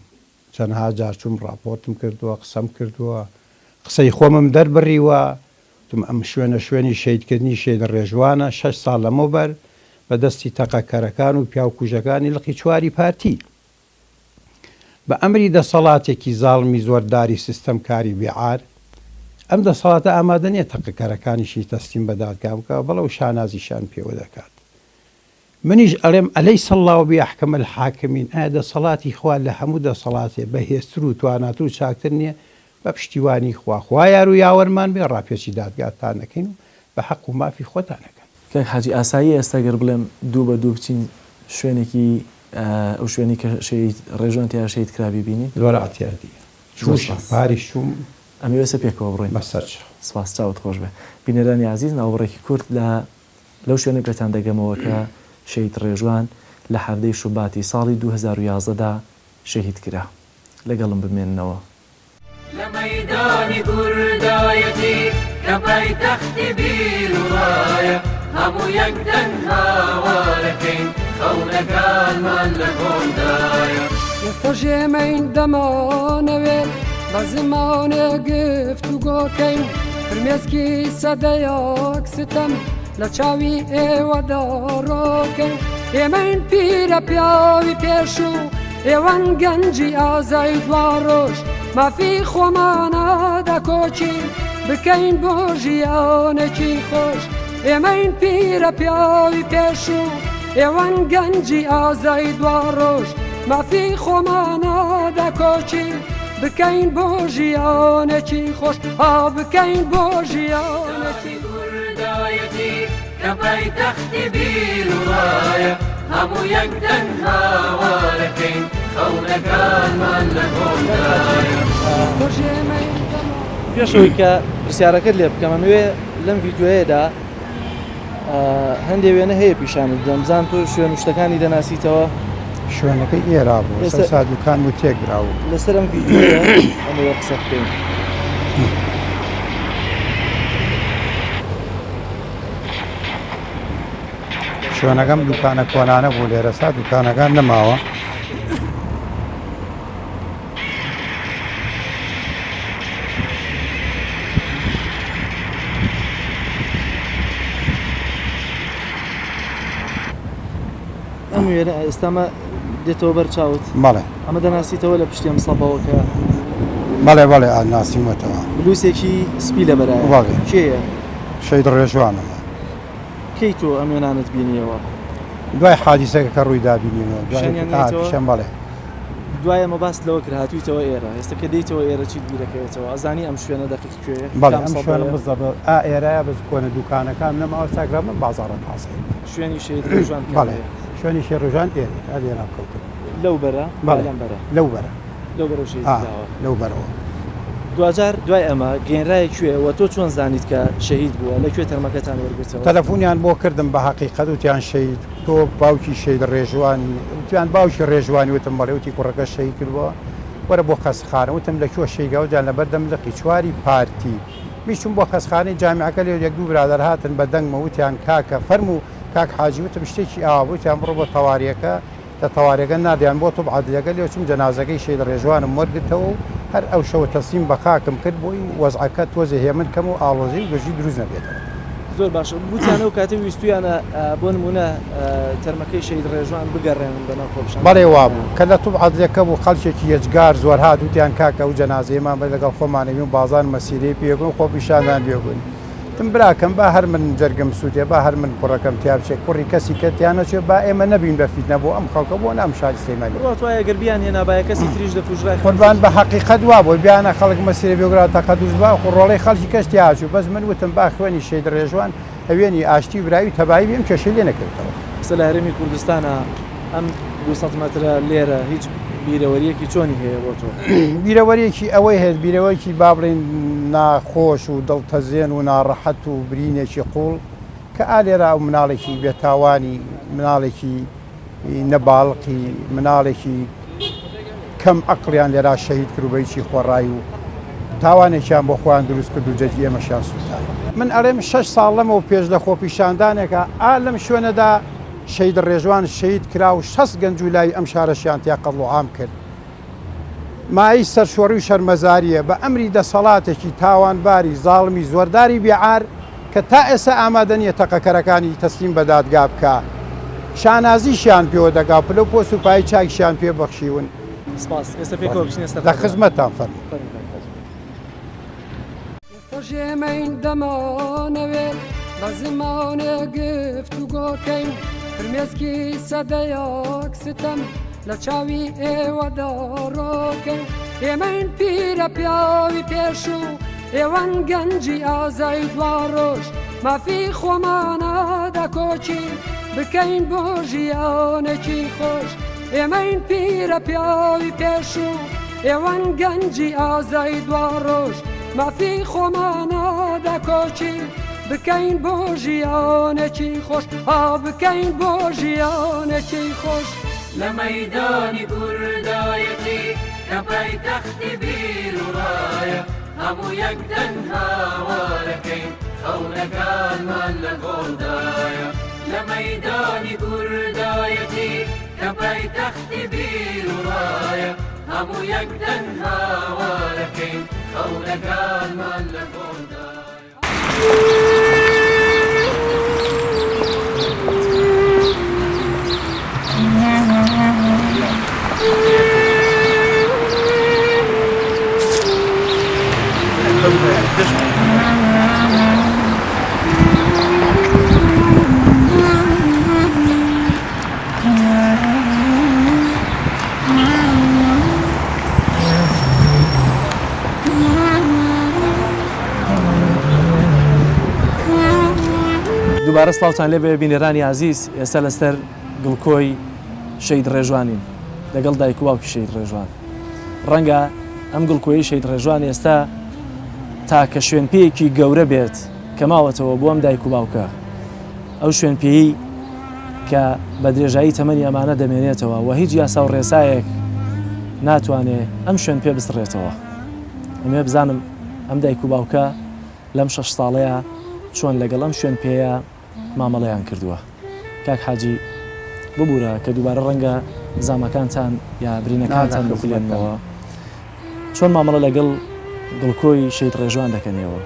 چەندها جار چووم ڕاپۆرتم کردووە، قسەم کردووە، قسەی خۆمم دەربڕیوە، وتم ئەم شوێنە شوێنی شەهیدکردنی شەهید ڕێژوانە، شەش ساڵ لەمەوبەر بە دەستی تەقەکەرەکان و پیاوکوژەکانی لقی چواری پارتی، بە ئەمری دەسەڵاتێکی زاڵمی زۆرداری سیستەمکاری بێعار، ئەم دەسەڵاتە ئامادە نییە تەقەکەرەکانیشی تەسلیم بە دادگا بکا، بەڵێ و شانازیشیان پێوە دەکات. منیش ئەڵێم الیس اللە باحکم الحاکمین ئایا دەسەڵاتی خوا لە هەموو دەسەڵاتێ بەهێزتر و تواناتر و چاکتر نیە؟ بە پشتیوانی خوا خوا یار و یاوەرمان بێ ڕاپێچی دادگاتان ئەکەین و بە حەق و مافی خۆتان ئەکەن. کاک حاجی ئاساییە ئێستا گەر بڵێم دوو بە دوو بچین شوێنێکی. ئەو شوێنەی کە شەهید ڕێژوان تیا شەهید کرا بیبینین؟ زۆر عەتیادیە. زۆر چووم سپاس. پاریس چووم. ئەمەوێ ئێستا پێکەوە بڕۆین. بەسەر چاو. سپاس چاوت خۆش بێ. بینەرانی ئازیز ناوبڕێکی کورت لە لەو شوێنە پێتان دەگەمەوە کە شەهید ڕێژوان لە حەڤدەی شوباتی ساڵی 2011 دا شەهید کرا. لەگەڵم بمێننەوە. لە مەیدانی کوردایەتی کە پایتەختی بیر و ڕایە هەموو یەک دەنگ هاوارەکەین خەونەکانمان لە کۆندایە. ئێستەش ئێمەین دەمانەوێ بە زمانێ گفتوگۆکەین فرمێسکی سەدەیەک ستەم لە چاوی ئێوەدا ڕۆکەین ئێمەین پیرە پیاوی پێشوو ئێوەن گەنجی ئازای دواڕۆژ مافی خۆمانە داکۆکی بکەین بۆ ژیانێکی خۆش ئێمەین پیرە پیاوی پێشوو ئێوەن گەنجی ئازای دواڕۆژ مافی خۆمانە داکۆکی بکەین بۆ ژیانێکی خۆش ئا بکەین بۆ ژیانێکی کوردایەتی کە پایتەختی بیر و ڕایە هەموو یەک دەنگ هاوارەکەین خەونەکانمان لە گۆڕدایە. پێش ئەوەی کە پرسیارەکەت لێ بکەم ئەمەوێ لەم ڤیدیۆیەدا هەندێ وێنە هەیە پیشانت بدەم بزانم تۆ شوێن و شتەکانی دەناسیتەوە. شوێنەکەی ئێرا بوو ئێستا سا دوکان و تێکدرا بوو. لەسەر ئەم ڤیدیۆیە ئەمەوێ قسە بکەین. شوێنەکەم دوکانە کۆنانە بوو لێرە سا دوکانەکان نەماوە. ئەم وێنە ئێستامە دێتەوە بەر چاوت؟ بەڵێ. ئەمە دەناسیتەوە لە پشتی ئەم سەبەوە کە بەڵێ بەڵێ ئا ناسیومەتەوە. بلوسێکی سپی لەبەرایە. بەڵێ. کێیە؟ شەهید ڕێژوانمە. کەی تۆ ئەم وێنانەت بینیەوە؟ دوای حادیسەکە کە ڕوویدا بینیمەوە. دوای پیشانیان ئا نایتەوە؟ پیشان بەڵێ. دوای ئەمە باست لەوە کرد هاتوویتەوە ئێرە، ئێستا کە دێیتەوە ئێرە چیت بیرەکەوێتەوە؟ ئەزانی ئەم شوێنە دەقیق کوێیە؟ بەڵێ کام ئەم شوێنە سەبەیە؟ بزەبت ئا ئێرەیە بەس کۆنە دووکانەکان نەماوە چاکرا بەم بازاڕە تازەیە. شوێنی شەهید ڕێژوان بەڵێ کامەیە؟ شوێنی شەهید ڕێژوان ئێرەیە ئا لێرە کەوتبوو. لەو بەرە یا بەڵێ لەم بەرە؟ لەو بەرە. لەو بەرەو شەهید ئا کراوە. لەو بەرەوە. دواجار دوای ئەمە گەیەنرایە کوێ و تۆ چۆن زانیت کە شەهید بووە؟ لە کوێ تەرمەکەتان وەرگرتەوە؟ تەلەفونیان بۆ کردم بە هەقیقەت وتیان شەهید تۆ باوکی شەهید ڕێژوانی وتیان باوکی ڕێژوانی وتم بەڵێ وتی کوڕەکە شەهید کردووە وەرە بۆ خەستخانە وتم لە کوێ شەهید کراوە وتیان لەبەردەم لقی چواری پارتی منیش چووم بۆ خەستخانەی جامیعەکە لێ یەک دوو برادەر هاتن بە دەنگمە وتیان کاکە فەرموو کاک حاجی وتم شتێکی ئاوا بوو وتیان بڕۆ بۆ تەواریەکە لە تەوارەکە ناردیان بۆ طب عەدلیەکە لێ چووم جەنازەکەی شەهید ڕێژوانم وەرگرتەوە و هەر ئەو شەوە تەسلیم بە خاکم کرد بۆی وەزعەکە تۆزێ هێمن کەم و ئاڵۆزی و گرژی دروست نەبێتەوە. زۆر باشە گوتیان ئەو کاتەی ویستویانە بۆ نموونە تەرمەکەی شەهید ڕێژوان بگەڕێنن بە ناو خۆپیشاندانەکاندا. بەڵێ وابوو. کە لە طب عەدلیەکە بوو خەڵکێکی یەجگار زۆر هات وتیان کاکە ئەو جەنازەیەمان بەر لەگەڵ خۆمان ئەبین و بازاڕ مەسیرەی پێ بکەین و خۆپیشاندان پێ بکەین. وتم براکەم با هەر من جەرگم بسوتێ با هەر من کوڕەکەم تیا بچێ کوڕی کەسی کە تیا نەچێ با ئێمە نەبین بە فیتنە بۆ ئەم خەڵکە بۆ ئەم شاری سلێمانی. بڕوات وایە گەر بیان هێنابایە کەسی تریش دەکوژرا خوێن قوربان بە تریش. هەقیقەت وابوو بیانە خەڵک مەسیرە بێگرا تەقە دروست با خو ڕۆڵەی خەڵکی کەش تیا ئەچوو بەس من وتم با خوێنی شەهید ڕێژوان هەوێنی ئاشتی و برایی و تەبایی بێ ئەم کێشەی لێ نەکەوێتەوە. ئێستا لە هەرێمی کوردستانا ئەم 200 مەترە لێرە هیچ بیرەوەرییەکی چۆنی هەیە بۆ تۆ؟ بیرەوەرییەکی ئەوەی هەیە، بیرەوەریی با بڵێین ناخۆش و دڵتەزێن و ناڕەحەت و برینێکی قووڵ کە ئا لێرە ئەو مناڵێکی بێتاوانی، مناڵێکی نەباڵقی، مناڵێکی کەم عەقڵیان لێرا شەهید کرد و بە هیچی خۆڕایی و تاوانێکیان بۆ خۆیان دروست کرد و جەرگی ئێمەشیان سووتان. من ئەڵێم شەش ساڵ لەمەو پێش لە خۆپیشاندانێکا ئا لەم شوێنەدا شەهید ڕێژوان شەهید کرا و 60 گەنج و لاوی ئەم شارەشیان تیا قەتڵ و عام کرد. مایەی سەرشۆڕی و شەرمەزارییە بە ئەمری دەسەڵاتێکی تاوانباری زاڵمی زۆرداری بێ عار کە تا ئێستا ئامادە نییە تەقەکەرەکانی تەسلیم بە دادگا بکا شانازیشیان پێوە دەکا و پلە و پۆست و پایەی چاکیشیان پێ بەخشیون. سپاس. ئێستا پێکەوە بچینە سەر لە خزمەتتان فەرموو. فەرموو کاک حاجی. ئێستەش ئێمەین دەمانەوێ بە زمانێ گفتوگۆکەین فرمێسکی سەدەیەک ستەم لە چاوی ئێوەدا ڕۆکەین ئێمەین پیرە پیاوی پێشوو ئێوەن گەنجی ئازای دواڕۆژ مافی خۆمانە داکۆکی بکەین بۆ ژیانێکی خۆش. ئێمەین پیرە پیاوی پێشوو ئێوەن گەنجی ئازای دواڕۆژ مافی خۆمانە داکۆکی بکەین بۆ ژیانێکی خۆش ها بکەین بۆ ژیانێکی خۆش. لە مەیدانی کوردایەتی کە پایتەختی بیر و ڕایە هەموو یەک دەنگ هاوارەکەین خەونەکانمان لە گۆڵدایە لە مەیدانی کوردایەتی کە پایتەختی بیر و ڕایە هەموو یەک دەنگ هاوارەکەین خەونەکانمان لە گۆڵدایە. دووبارە سڵاوتان لێبێ بینەرانی ئازیز ئێستا لەسەر گڵکۆی شەهید ڕێژوانین لەگەڵ دایک و باوکی شەهید ڕێژوان ڕەنگە ئەم گڵکۆی شەهید ڕێژوان ئێستا تاکە شوێن پێیەکی گەورە بێت کە ماوەتەوە بۆ ئەم دایک و باوکە ئەو شوێن پێی کە بە درێژایی تەمەنی ئەمانە دەمێنێتەوە و هیچ یاسا و ڕێسایەک ناتوانێ ئەم شوێن پێ بسڕێتەوە. ئەمەوێ بزانم ئەم دایک و باوکە لەم شەش ساڵەیا چۆن لەگەڵ ئەم شوێن پێیە مامەڵەیان کردووە. کاک حاجی ببورە کە دووبارە ڕەنگە زامەکانتان یا برینەکانتان بکولێنمەوە. چۆن مامەڵە لەگەڵ گڵکۆی شەهید ڕێژوان دەکەن ئێوە؟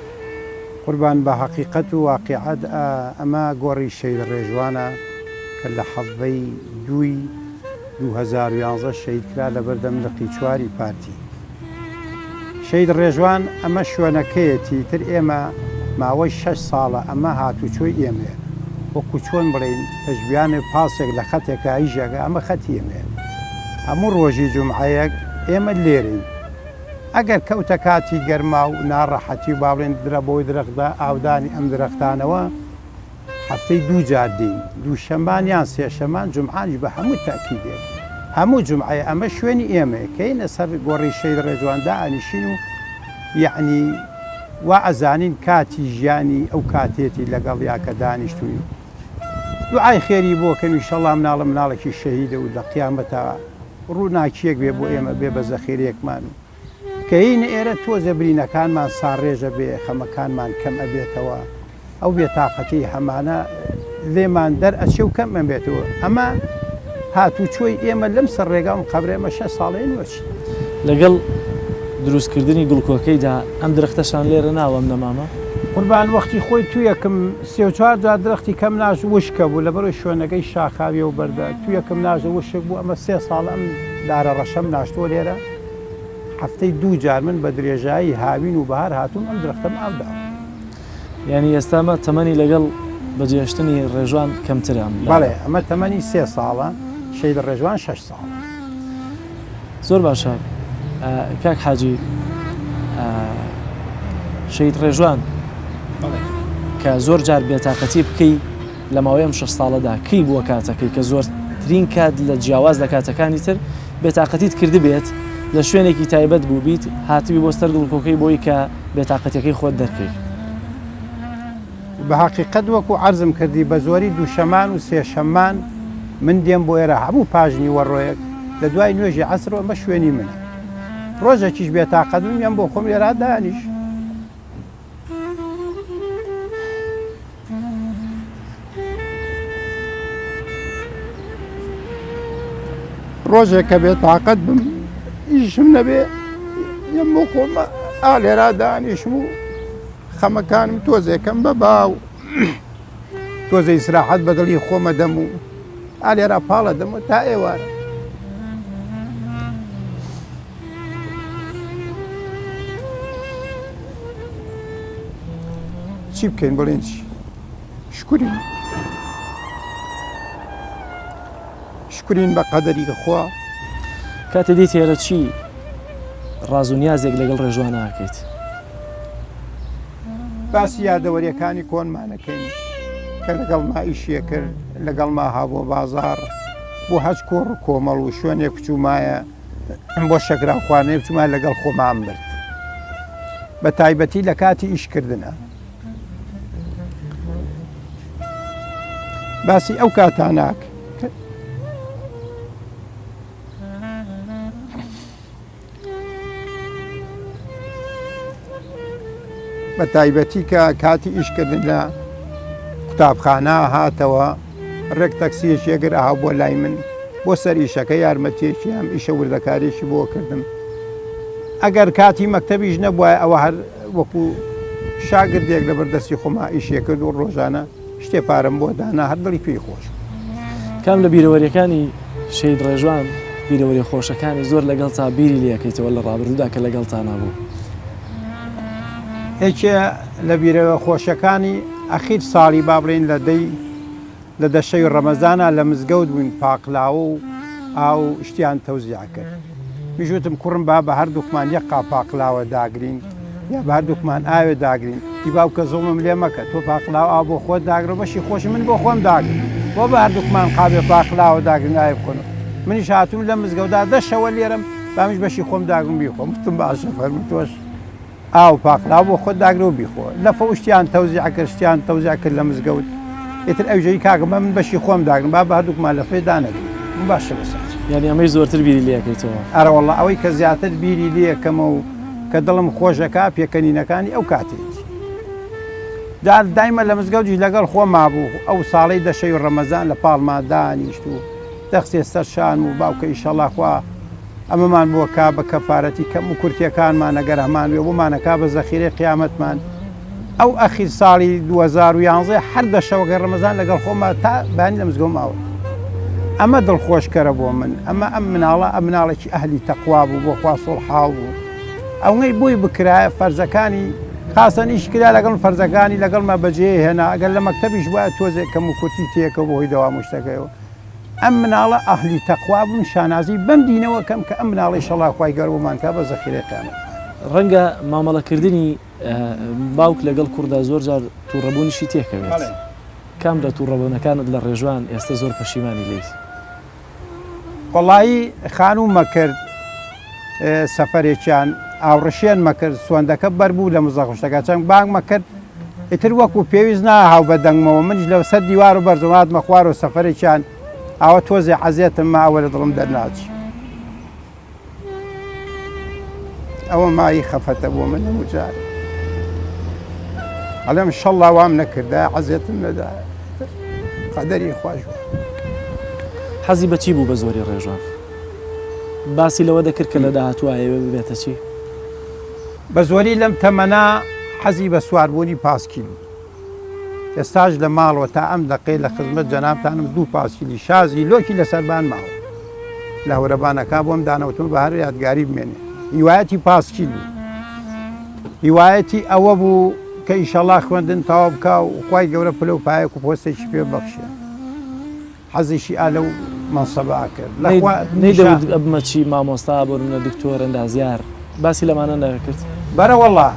قوربان بە هەقیقەت و واقیعەت ئەمە گۆڕی شەهید ڕێژوانە کە لە حەڤەی دووی 2011 شەهید کرا لەبەردەم لقی چواری پارتی. شەهید ڕێژوان ئەمە شوێنەکەیەتی تر ئێمە ماوەی شەش ساڵە ئەمە هاتوچۆی ئێمەیە وەکو چۆن بڵێین تەشبیانێ پاسێک لە خەتێکا ئیشەکا ئەمە خەتی ئێمەیە هەموو ڕۆژی جومعەیەک ئێمە لێرەین ئەگەر کەوتە کاتی گەرما و ناڕەحەتی و با بڵێن درە بۆی درەختدا ئاودانی ئەم درەختانەوە هەفتەی دوو جار دێین، دووشەمان یان سێشەمان، جومعانیش بە هەموو تەئکیدێک. هەموو جومعەیە ئەمە شوێنی ئێمەیە. کە یەینە سەر گۆڕی شەهید ڕێجوان دائەنیشین و یەعنی وا ئەزانین کاتی ژیانی ئەو کاتێتی لەگەڵیا کە دانیشتووین دوعای خێری بۆ کەین و ئیشەڵا مناڵە مناڵێکی شەهیدە و لە قیامەتا ڕووناکییەک بێ بۆ ئێمە بێ بە زەخیرەیەکمان و کە یەینە ئێرە تۆزێ برینەکانمان ساڕێژ ئەبێ، خەمەکانمان کەم ئەبێتەوە، ئەو بێتاقەتیەی هەمانە لێمان دەر ئەچێ و کەم ئەبێتەوە. ئەمە هاتوچۆی ئێمە لەم سەر ڕێگا و قەبرە ئێمە شەش ساڵە یەین و ئەچین. لەگەڵ دروستکردنی گوڵکۆکەیدا ئەم درەختەشان لێرە ناوە ئەم نەمامە؟ قوربان وەختی خۆی تویەکم سێ و چوار جار درەختی کەم ناشت وشکە بوو لەبەرئەوەی شوێنەکەی شاخاویە و بەردە تویەکم ناشت وشک بوو ئەمە سێ ساڵە ئەم دارە ڕەشەم ناشتووە لێرە هەفتەی دوو جار من بە درێژایی هاوین و بەهار هاتووم ئەم درەختەم ئاو داوە. یانی ئێستا ئەمە تەمەنی لەگەڵ بەجێهێشتنی ڕێژوان کەمترە ئەم دارە؟ بەڵێ ئەمە تەمەنی سێ ساڵە، شەهید ڕێژوان شەش ساڵە. زۆر باشە کاک حاجی شەهید ڕێژوان کە زۆر جار بێتاقەتی بکەی لە ماوەی ئەم شەش ساڵەدا کەی بووە کاتەکەی کە زۆرترین کات لە جیاواز لە کاتەکانی تر بێتاقەتیت کردبێت لە شوێنێکی تایبەت بووبیت هاتبی بۆ سەر گڵکۆکەی بۆی کە بێتاقەتیەکەی خۆت دەرکەی. بە هەقیقەت وەکو عەرزم کردی بە زۆری دووشەمان و سێشەممان من دێم بۆ ئێرە هەموو پاش نیوەڕۆیەک لە دوای نوێژی عەسرەوە ئەمە شوێنی منە ڕۆژێکیش بێتاقەت بم یەم بۆ خۆم لێرە دانیش. ڕۆژێک کە بێ تاقەت بم ئیشم نەبێ یەم بۆ خۆم ئا لێرا دانیشم و خەمەکانم تۆزێکەم بە باو تۆزە ئیسراحەت بە دڵی خۆمە دەم و ئا لێرا پاڵە دەم و تا ئێوارە چی بکەین بڵێن چی شکرین شکرین بە قەدەری خوا. کاتێ دێیتە ئێرە چی ڕاز و نیازێک لەگەڵ ڕێژوانە ئەکەیت؟ باسی یادەوەریەکانی کۆنمان ئەکەین کە لەگەڵما ئیشی ئەکرد، لەگەڵما هابووە بازاڕ. بۆ هەچ کۆڕ و کۆمەڵ و شوێنێک بچوومایە بۆ شەکراو خواردنێ بچوومایە لەگەڵ خۆمان برد بە تایبەتی لە کاتی ئیشکردنە باسی ئەو کاتاناک بە تایبەتی کە کاتی ئیشکردن لە قوتابخانە هاتەوە ڕێک تەکسیەکی ئەگر ئاها بۆ لای من بۆ سەر ئیشەکە یارمەتیەکی هەم ئیشە وردەکاریەکی بۆ کردم ئەگەر کاتی مەکتەبیش نەبوایە ئەوە هەر وەکو شاگردێک لەبەر دەستی خۆما ئیشێ کرد و ڕۆژانە شتێ پارەم بۆ دانا هەر دڵی پێی خۆش بوو. کام لە بیرەوەریەکانی شەهید ڕێژوان بیرەوەریە خۆشەکانی زۆر لەگەڵتا بیری لێ ئەکەیتەوە لە ڕابردوودا کە لەگەڵتا نەبوو؟ یەکێ لە بیرەوە خۆشەکانی ئەخیر ساڵی با بڵێین لە دەی لە دە شەوی ڕەمەزانا لە مزگەوت بووین پاقلاوە و ئاو و شتیان تەوزیع کرد منیش وتم کوڕم با بە هەردووکمان یەک قاپ پاقلاوە داگرین یا بە هەردووکمان ئاوێ داگرین ئی باوکە زوڵمم لێ مەکە تۆ پاقلاوە ئاو بۆ خۆت داگرە و بەشی خۆشی من بۆ خۆم داگرم بۆ بە هەردووکمان قابێ پاقلاوە داگرین ئاوێ بخۆن منیش هاتووم لەم مزگەوتدا دە شەوە لێرەم با منیش بەشی خۆم داگرم بیخۆم وتم باشە فەرموو تۆش ئاو پاقلاوە بۆ خۆت داگرە و بیخۆ. لەفە و شتیان تەوزیع کرد، شتیان تەوزیع کرد لە مزگەوت. ئیتر ئەویش ئەی کاکە با من بەشی خۆم داگرم، با بە هەردووکمان لەفەی دانەگرین. وتم باشە بەسەرچاو. یانی ئەمەی زۆرتر بیری لێ ئەکەیتەوە؟ ئەرەوەڵا ئەوەی کە زیاتر بیری لێ ئەکەمەوە و کە دڵم خۆش ئەکا پێکەنینەکانی ئەو کاتەیەتی. جا دایمە لە مزگەوتیش لەگەڵ خۆما بوو، ئەو ساڵەی دە شەوی ڕەمەزان لە پاڵما دانیشت و دەخستیە سەر شانم و باوکە ئیشەڵا خوا ئەمەمان بۆ کا بە کەفارەتی کەم و کورتیەکانمان ئەگەر هەمان بێ بۆمان ئەکا بە زەخیرەی قیامەتمان ئەو ئەخیر ساڵی 2011 هەر دە شەوەکەی ڕەمەزان لەگەڵ خۆما تا بەیانی لە مزگەوت ماوە ئەمە دڵخۆشکەرە بۆ من ئەمە ئەم مناڵە ئەم مناڵێکی ئەهلی تەقوا بوو بۆ خوا سوڵحاو بوو ئەوەی بۆی بکرایە فەرزەکانی خاصەن ئیش کرا لەگەڵ فەرزەکانی لەگەڵما بەجێ هێنا ئەگەر لە مەکتەبیش وایە تۆزێک کەم و کورتی تێکەوە بەهۆی دەوام و شتەکەیەوە ئەم مناڵە ئەهلی تەقوا بوون شانازی بەم دینەوە کەم کە ئەم مناڵە ئیشەڵا خوای گەورە بۆمان کا بە زەخیرەی قیامەت. ڕەنگە مامەڵەکردنی باوک لەگەڵ کوڕدا زۆر جار توڕەبوونیشی تێکەوێت. کام لە توڕەبوونەکانت لە ڕێژوان ئێستە زۆر پەشیمانی لێی؟ وەڵایی خانوومە کرد سەفەرێکیان ئاوڕشێنمە کرد سوەندەکە بەربوو لە مزەخشتەکە چەند بانگمە کرد ئیتر وەکو پێویست ناهاو بە دەنگمەوە منیش لە سەر دیوار و بەرزم هاتمە خوارەوە سەفەرێکیان ئاوە تۆزێ عەزێتم ما ئەوە لە دڵم دەرناچی ئەوە مایی خەفەتە بۆ من هەموو جار ئەڵێم شەڵا وام نەکردا عەزێتم نەدا قەدەری خواش بوو. حەزی بە چی بوو بە زۆری ڕێژوان؟ باسی لەوە دەکرد کە لە داهاتوو ئەیەوێ ببێتە چی؟ بە زۆری لەم تەمەنە حەزی بە سواربوونی پاسکیل بوو. ئێستاش لە ماڵەوە تا ئەم دەقەی لە خزمەت جەنابتانم دوو پاسکیلی شازی لۆکی لە سەربان ماوە. لە هەورەبانەکە بۆم دانەوتم بە هەر یادگاری بمێنێ. هیوایەتی پاسکیل بوو. هیوایەتی ئەوە بوو کە ئیشەڵا خوێندن تەواو بکا و خوای گەورە پلە و پایەک و پۆستێکی پێ ببەخشێ. حەزیشی ئا لەو مەنسەبە ئەکرد. لە خوا نەیدەوت ئەبمە چی مامۆستا بۆ نمونە دکتۆر ئەندازیار باسی لەمانە نەکرد؟ بەرەوەڵا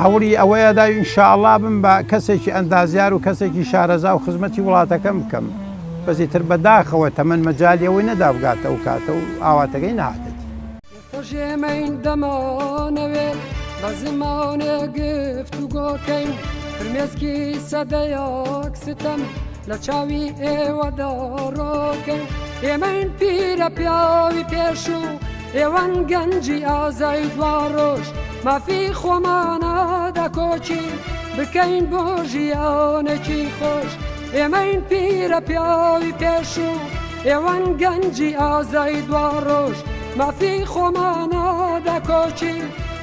هەوڵی ئەوەیە دا ان شاء اللە بم بە کەسێکی ئەندازیار و کەسێکی شارەزا و خزمەتی وڵاتەکەم بکەم بەس ئیتر بەداخەوە تەمەن مەجالی ئەوەی نەدا بگاتە ئەو کاتە و ئاواتەکەی نەهاتە دی. ئێستەش ئێمەین دەمانەوێ بە زمانێ گفتوگۆ کەین فرمێسکی سەدەیەک ستەم لە چاوی ئێوەدا ڕۆکەین ئێمەین پیرە پیاوی پێشوو ئێوەن گەنجی ئازای دواڕۆژ مافی خۆمانە داکۆکی بکەین بۆ ژیانێکی خۆش ئێمەین پیرە پیاوی پێشوو ئێوەن گەنجی ئازای دواڕۆژ مافی خۆمانە داکۆکی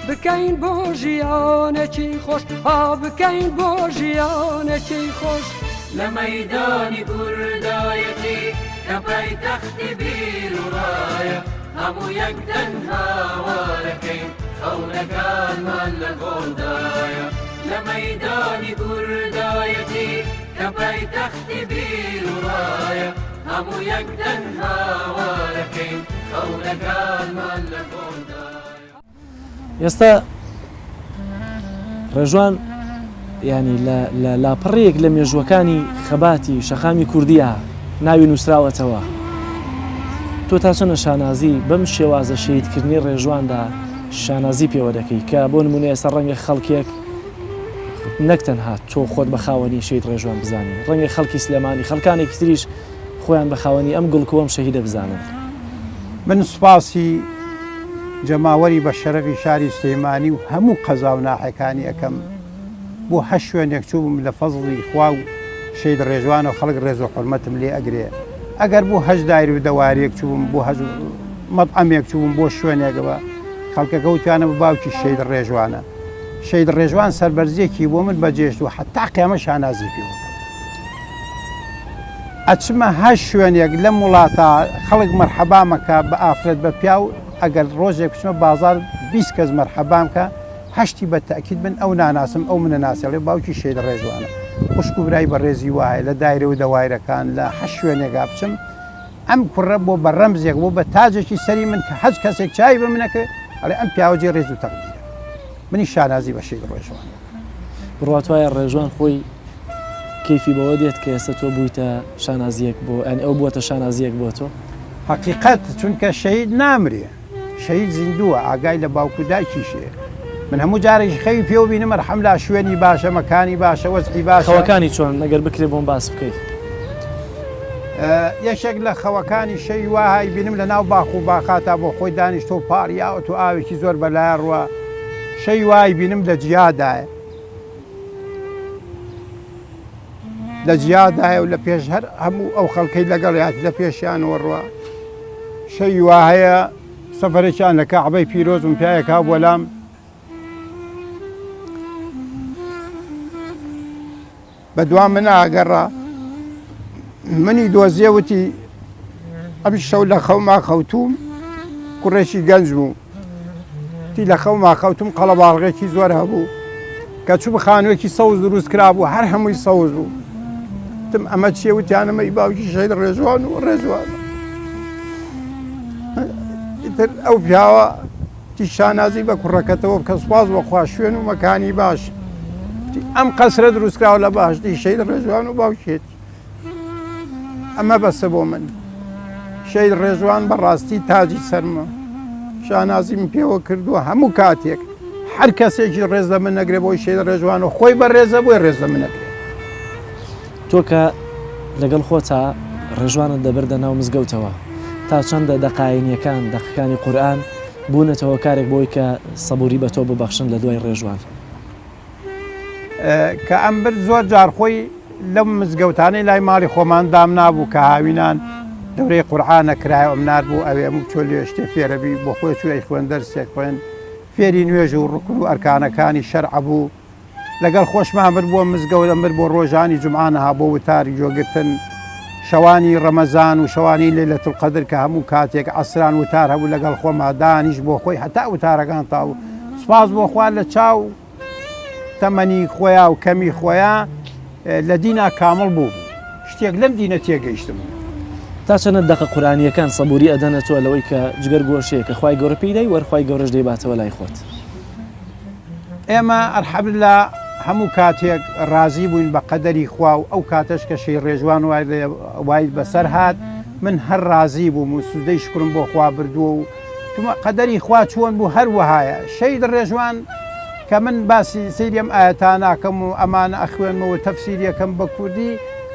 بکەین بۆ ژیانێکی خۆش ئا بکەین بۆ ژیانێکی خۆش. لە مەیدانی کوردایەتی کە پایتەختی بیر و ڕایە هەموو یەک دەنگ هاوارەکەین خەونەکانمان لە گۆڵدایە لە مەیدانی کوردایەتی کە پایتەختی بیر و ڕایە هەموو یەک دەنگ هاوارەکەین خەونەکانمان لە گۆڵدایە. ئێستا ڕێژوان ینی لە لاپەڕەیەک لە مێژووەکانی خەباتی شەقامی کوردیە ناوی نووسراوەتەوە. تۆ تا چەندە شانازی بەم شێوازە شەهیدکردنەی ڕێژواندا شانازی پێوە دەکەی کە بۆ نمونە ئێستا ڕەنگە خەڵکێک نەک تەنها تۆ خۆت بە خاوەنی شەهید ڕێژوان بزانی ڕەنگە خەڵکی سلێمانی خەڵکانێکی تریش خۆیان بە خاوەنی ئەم گوڵکۆ ئەم شەهیدە بزانن. من سوپاسی جەماوەری بە شەرەفی شاری سلێمانی و هەموو قەزا و ناحێکانی ئەکەم بۆ هەر شوێنێک چووبم لە فەزڵی خوا و شەهید ڕێژوانەوە خەڵک ڕێز و حورمەتم لێ ئەگرێ ئەگەر بۆ هەچ دایر و دەوارێک چووبم بۆ هەچ مەتعەمێک چووبم بۆ شوێنێکەوە خەڵکەکە وتیانە بە باوکی شەهید ڕێژوانە شەهید ڕێژوان سەربەرزیەکی بۆ من بەجێشت و حەتا قیامەت شانازی پێوە کەم ئەچمە هەر شوێنێک لەم وڵاتە خەڵک مەرحەبامەکە بە ئافرەت بە پیاو ئەگەر ڕۆژێک بچمە بازار 20 کەس مەرحەبام کە هەشتی بە تەئکید من ئەو ناناسم ئەو منە ناسێ ئەڵێ باوکی شەهید ڕێژوانە خوشک و برای بەڕێزی وا هەیە لە دایرە و دەوایرەکان لە هەر شوێنێکا بچم ئەم کوڕە بۆ بە ڕەمزێک بۆ بە تاجێکی سەری من کە هەچ کەسێک چاوی بە منەکە ئەڵێ ئەم پیاوە جێی ڕێز و تەقدیرە منیش شانازی بە شەهید ڕێژوانەوە دەکەم. بڕوات وایە ڕێژوان خۆی کەیفی بەوە دێت کە ئێستا تۆ بوویتە شانازییەک بۆ یانی ئەو بووەتە شانازییەک بۆ تۆ؟ هەقیقەت چونکە شەهید نامرێ. شەهید زیندووە ئاگای لە باوک و دایکیشێ من هەموو جارێکی خەوی پێوە بینم ئەرحەملا شوێنی باشە مەکانی باشە وەزعی باشە. خەوەکانی چۆنن ئەگەر بکرێ بۆم باس بکەی؟ یەکێک لە خەوەکانی شەوی واهای بینم لە ناو باخ و باخاتا بۆ خۆی دانیشتوە و پاڕ یاوەت و ئاوێکی زۆر بەلایە ڕوا شەوی وای بینم لە جیادایە لە جیادایە و لە پێش هەر هەموو ئەو خەڵکەی لەگەڵیات لە پێشیانەوە ڕوا شەوی وا هەیە سەفەرێکیان لە کەعبەی پیرۆز بووم پیاوێک هابووە لام بە دوا من ئاگەڕا منی دۆزیە وتی ئەم شەو لە خەوما خەوتوم کوڕێکی گەنج بوو تی لە خەوما خەوتم قەڵەباڵغێکی زۆر هەبوو کە چوو خانوویەکی سەوز دروست کرابوو هەر هەمووی سەوز بوو تم ئەمە چیە وتیان ئەمە ئی باوکی شەهید ڕێزوان و ڕێزوان ئیتر ئەو پیاوە تی شانازی بە کوڕەکەتەوە بکە سوپاس بۆ خوا شوێن و مەکانی باش ئەم قەسرە دروستکراوە لە بەهەشتی شەهید ڕێزوان و باوکێتی ئەمە بەسە بۆ من شەهید ڕێزوان بەڕاستی تاجی سەرمە شانازیم پێوە کردووە هەموو کاتێک هەر کەسێکی ڕێز لە من نەگرێ بۆی شەهید ڕێزوان و خۆی بە ڕێزە بۆی ڕێز لە من نەگرێ. تۆ کە لەگەڵ خۆتا ڕێژوانت دەبردە ناو مزگەوتەوە تا چەندە دەقە ئاینیەکان، دەقەکانی قورئان بوونەتە هۆکارێک بۆی کە سەبوری بە تۆ ببەخشن لە دوای ڕێژوان؟ کە ئەم برد زۆر جار خۆی لەم مزگەوتانەی لای ماڵی خۆمان دامنابوو کە هاوینان دەورەی قورعانە کرایە ئەم نار بوو ئەوێ ئەم چۆ لێ شتێ فێرەبی بۆ خۆی چوو ئەی خوێن دەرسێک خوێن فێری نوێژ و ڕکن و ئەرکانەکانی شەرع بوو لەگەڵ خۆشمان برد بۆ مزگەوت ئەمبرد بۆ ڕۆژانی جومعە نەها بۆ وتار گوێگرتن شەوانی ڕەمەزان و شەوانی لەیلەت القدر کە هەموو کاتێک عەسران وتار هەبوو لەگەڵ خۆما دانیشت بۆ خۆی هەتا وتارەکان تاو سوپاس بۆ خوا لە چاو تەمەنی خۆیا و کەمی خۆیا لە دینا کامڵ بوو بوو شتێک لەم دینە تێگەیشتبوو. تا چەنە دەقە قورئانییەکان سەبووری ئەدەنە تۆ لەوەی کە جگەر گۆشەیە کە خوای گەورە پێی دای وەر خوای گەورەش دەیباتەوە لای خۆت. ئێمە الحمدللە هەموو کاتێک ڕازی بووین بە قەدەری خوا و ئەو کاتەش کە شەی ڕێژوان وای بەسەر هات من هەر ڕازی بووم و سوجدەی شوکرم بۆ خوا بردووە و تومە قەدەری خوا چۆن بوو هەر وەهایە شەهید ڕێژوان کە من باسی سەیری ئەم ئایەتانە ئەکەم و ئەمانە ئەخوێنمەوە تەفسیری ئەکەم بە کوردی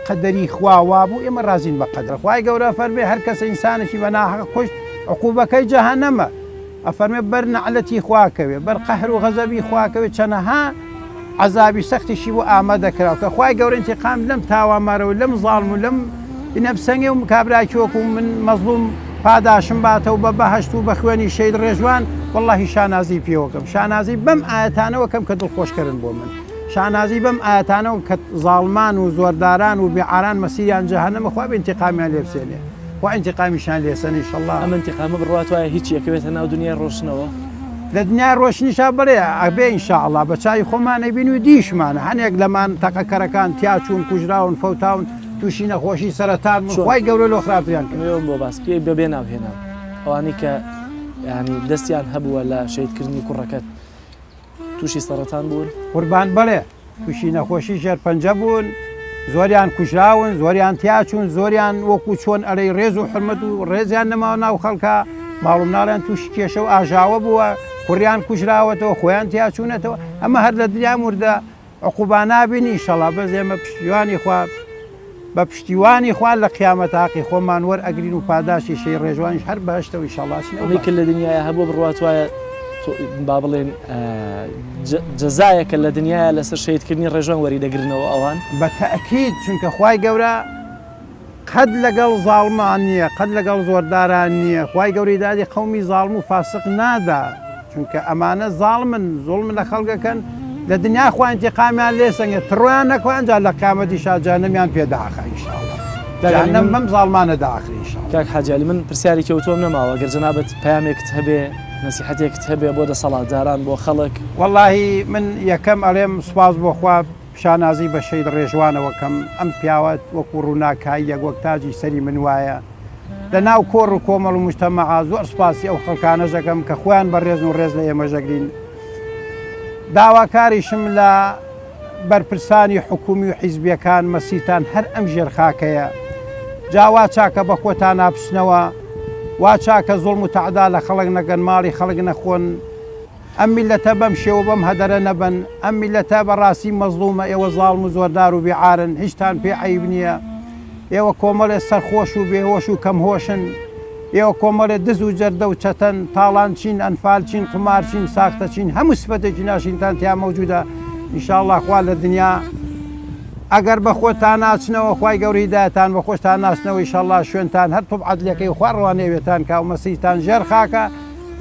قەدەری خوا وابوو ئێمە ڕازین بە قەدەر خوای گەورە فەرمێ هەر کەسە ئینسانێکی بە ناحەق کوشت عقوبەکەی جەهەنەمە ئەفەرمێ بەر نەعلەتی خوا کەوێ بەر قەهر و غەزەبی خوا کەوێ چەنەها عەزابی سەختیشی بۆ ئامادە کراوە کە خوای گەورە ئینتیقام لەم تاوانبارە و لەم زاڵم و لەم ئینە بسەنگێ و کابراکی وەکو من مەزڵوم پاداشم باتەوە بە بەهەشت و بە خوێنی شەهید ڕێژوان وەڵاهی شانازی پێوەکەم شانازی بەم ئایەتانەوە کەم کە دڵخۆشکەرن بۆ من شانازی بەم ئایەتانەوە کە زاڵمان و زۆرداران و بێعاران مەسیریان جەهەنەمە خوا بە ئینتیقامیان لێ بسێنێ. خوا ئینتیقامیشیان لێ سەنێ ئیشەڵا. ئەم ئینتیقامە بڕوات وایە هیچی ئەکەوێتە ناو دنیای ڕۆشنەوە؟ لە دنیای ڕۆشنیشا بەڵێ ئەبێ ان شاء اللە بە چاوی خۆمان ئەیبین و دیشمانە هەنێک لەمان تەقەکەرەکان تیا چوون کوژراون فەوتاون توشی نەخۆشی سەرەتان بوون چۆن؟ خوای گەورە لۆ خراپتریان کرد. ئەمەوێ بۆ باس بکەی بەبێ ناو هێنان ئەوانەی کە یانی دەستیان هەبووە لە شەهیدکردنی کوڕەکەت تووشی سەڕەتان بوون؟ قوربان بەڵێ توشی نەخۆشی شێرپەنجە بوون. زۆریان کوژراون، زۆریان تیاچوون، زۆریان وەکو چۆن ئەڵێی ڕێز و حورمەت و ڕێزیان نەماوە ناو خەڵکا، ماڵ و مناڵیان تووشی کێشە و ئاژاوە بووە، کوڕیان کوژراوەتەوە، خۆیان تیاچوونەتەوە، ئەمە هەر لە دنیا موردە عقوبا نابینی ئیشەڵا، بەس ئێمە پشتیوانی خوا بە پشتیوانی خوا لە قیامەتا هەقی خۆمان وەر ئەگرین و پاداشتی شەهید ڕێژوانیش هەر بەهەشتە و ئیشەڵا چین ئەو ئەمەی کە لە دنیایا هەبووە بڕوات وایە با بڵێن جەزایەکە لە دنیایا لەسەر شەهیدکردنی ڕێژوان وەری دەگرنەوە ئەوان؟ بە تەئکید چونکە خوای گەورە قەت لەگەڵ زاڵمان نییە قەت لەگەڵ زۆرداران نییە خوای گەورەی دادی قەومی زاڵم و فاسق نادا چونکە ئەمانە زاڵمن زوڵم لە خەڵک ئەکەن لە دنیا خوا ئینتیقامیان لێ سەنگێ تڕۆیان نەکەوە ئەنجا لە قیامەتیشا جەهەنەمیان پێ داخا ان شاء اللە جەهەنەم بەم زاڵمانە داخرێ ان شاء اللە. کاک حاجی عەلی من پرسیارێکی ئەوتۆم نەماوە گەر جەنابت پەیامێکت هەبێ نەسیحەتێکت هەبێ بۆ دەسەڵاتداران بۆ خەڵک. وەڵاهی من یەکەم ئەڵێم سوپاس بۆ خوا شانازی بە شەهید ڕێژوانەوە کەم ئەم پیاوە وەکو ڕووناکاییەک وەک تاجی سەری من وایە لە ناو کۆڕ و کۆمەڵ و موجتەمەعا زۆر سوپاسی ئەو خەڵکانەش ئەکەم کە خۆیان بەڕێزن و ڕێز لە ئێمەش ئەگرین داواکاریشم لە بەرپرسانی حکومی و حیزبیەکان مەسیرتان هەر ئەم ژێر خاکەیە جا وا چاکە بە خۆتانا بچنەوە وا چاکە زوڵم و تەعدا لە خەڵک نەکەن ماڵی خەڵک نەخۆن ئەم میللەتە بەم شێوە بەم هەدەرە نەبەن، ئەم میللەتە بە ڕاستی مەزڵومە، ئێوە زاڵم و زۆردار و بێ عارن، هیچتان پێ عەیب نییە، ئێوە کۆمەڵێ سەرخۆش و بێ هۆش و کەم هۆشن، ئێوە کۆمەڵێ دز و جەردە و چەتەن، تاڵانچین، ئەنفالچین، قومارچین، ساختەچین، هەموو سفەتێکی ناشرینتان تیا مەوجودە، ان شاء اللە خوا لە دنیا ئەگەر بە خۆتان ناچنەوە خوای گەورە هیدایەتان بە خۆشتان ناچنەوە ان شاء اللە شوێنتان هەر طب عەدلەکەی خوا ڕەوانەی ئەوێتان کا و مەسیرتان ژێر خاکە.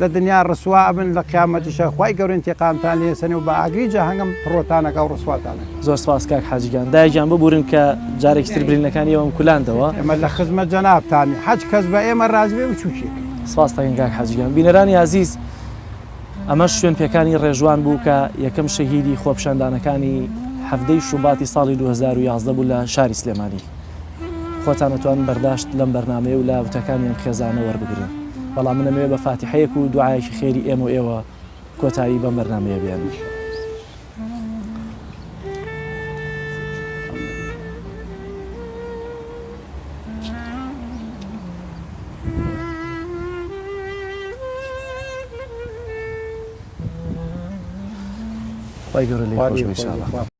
لە دنیا ڕسوا ئەبن لە قیامەتیشا خوای گەورە ئینتیقامتان لێ ئەسەنێ و بە ئاگری جەهەنگەم تڕۆتان ئەکا و ڕسواتان ئەکا. زۆر سپاس کاک حاجی گیان. دایە گیان ببورن کە جارێکی تر برینەکانی ئێوەم کولاندەوە. ئێمە لە خزمەت جەنابتانین حەج کەس بە ئێمە ڕازی بێ بچوکیەکەی. سپاس دەکەین کاک حاجی گیان. بینەرانی ئازیز ئەمەش شوێن پێکانی ڕێژوان بوو کە یەکەم شەهیدی خۆپیشاندانەکانی حەڤدەی شوباتی ساڵی 2011 بوو لە شاری سلێمانی. خۆتان ئەتوانن بەرداشت لەم بەرنامەیە و لە وتەکانی ئەم خێزانە وەربگرن بەڵام من ئەمەوێ بە فاتیحەیەک و دوعایەکی خێری ئێمە و ئێوە کۆتایی بەم بەرنامەیە بێنم. خوای گەورە لێی خۆش بێ ان شاء اللە.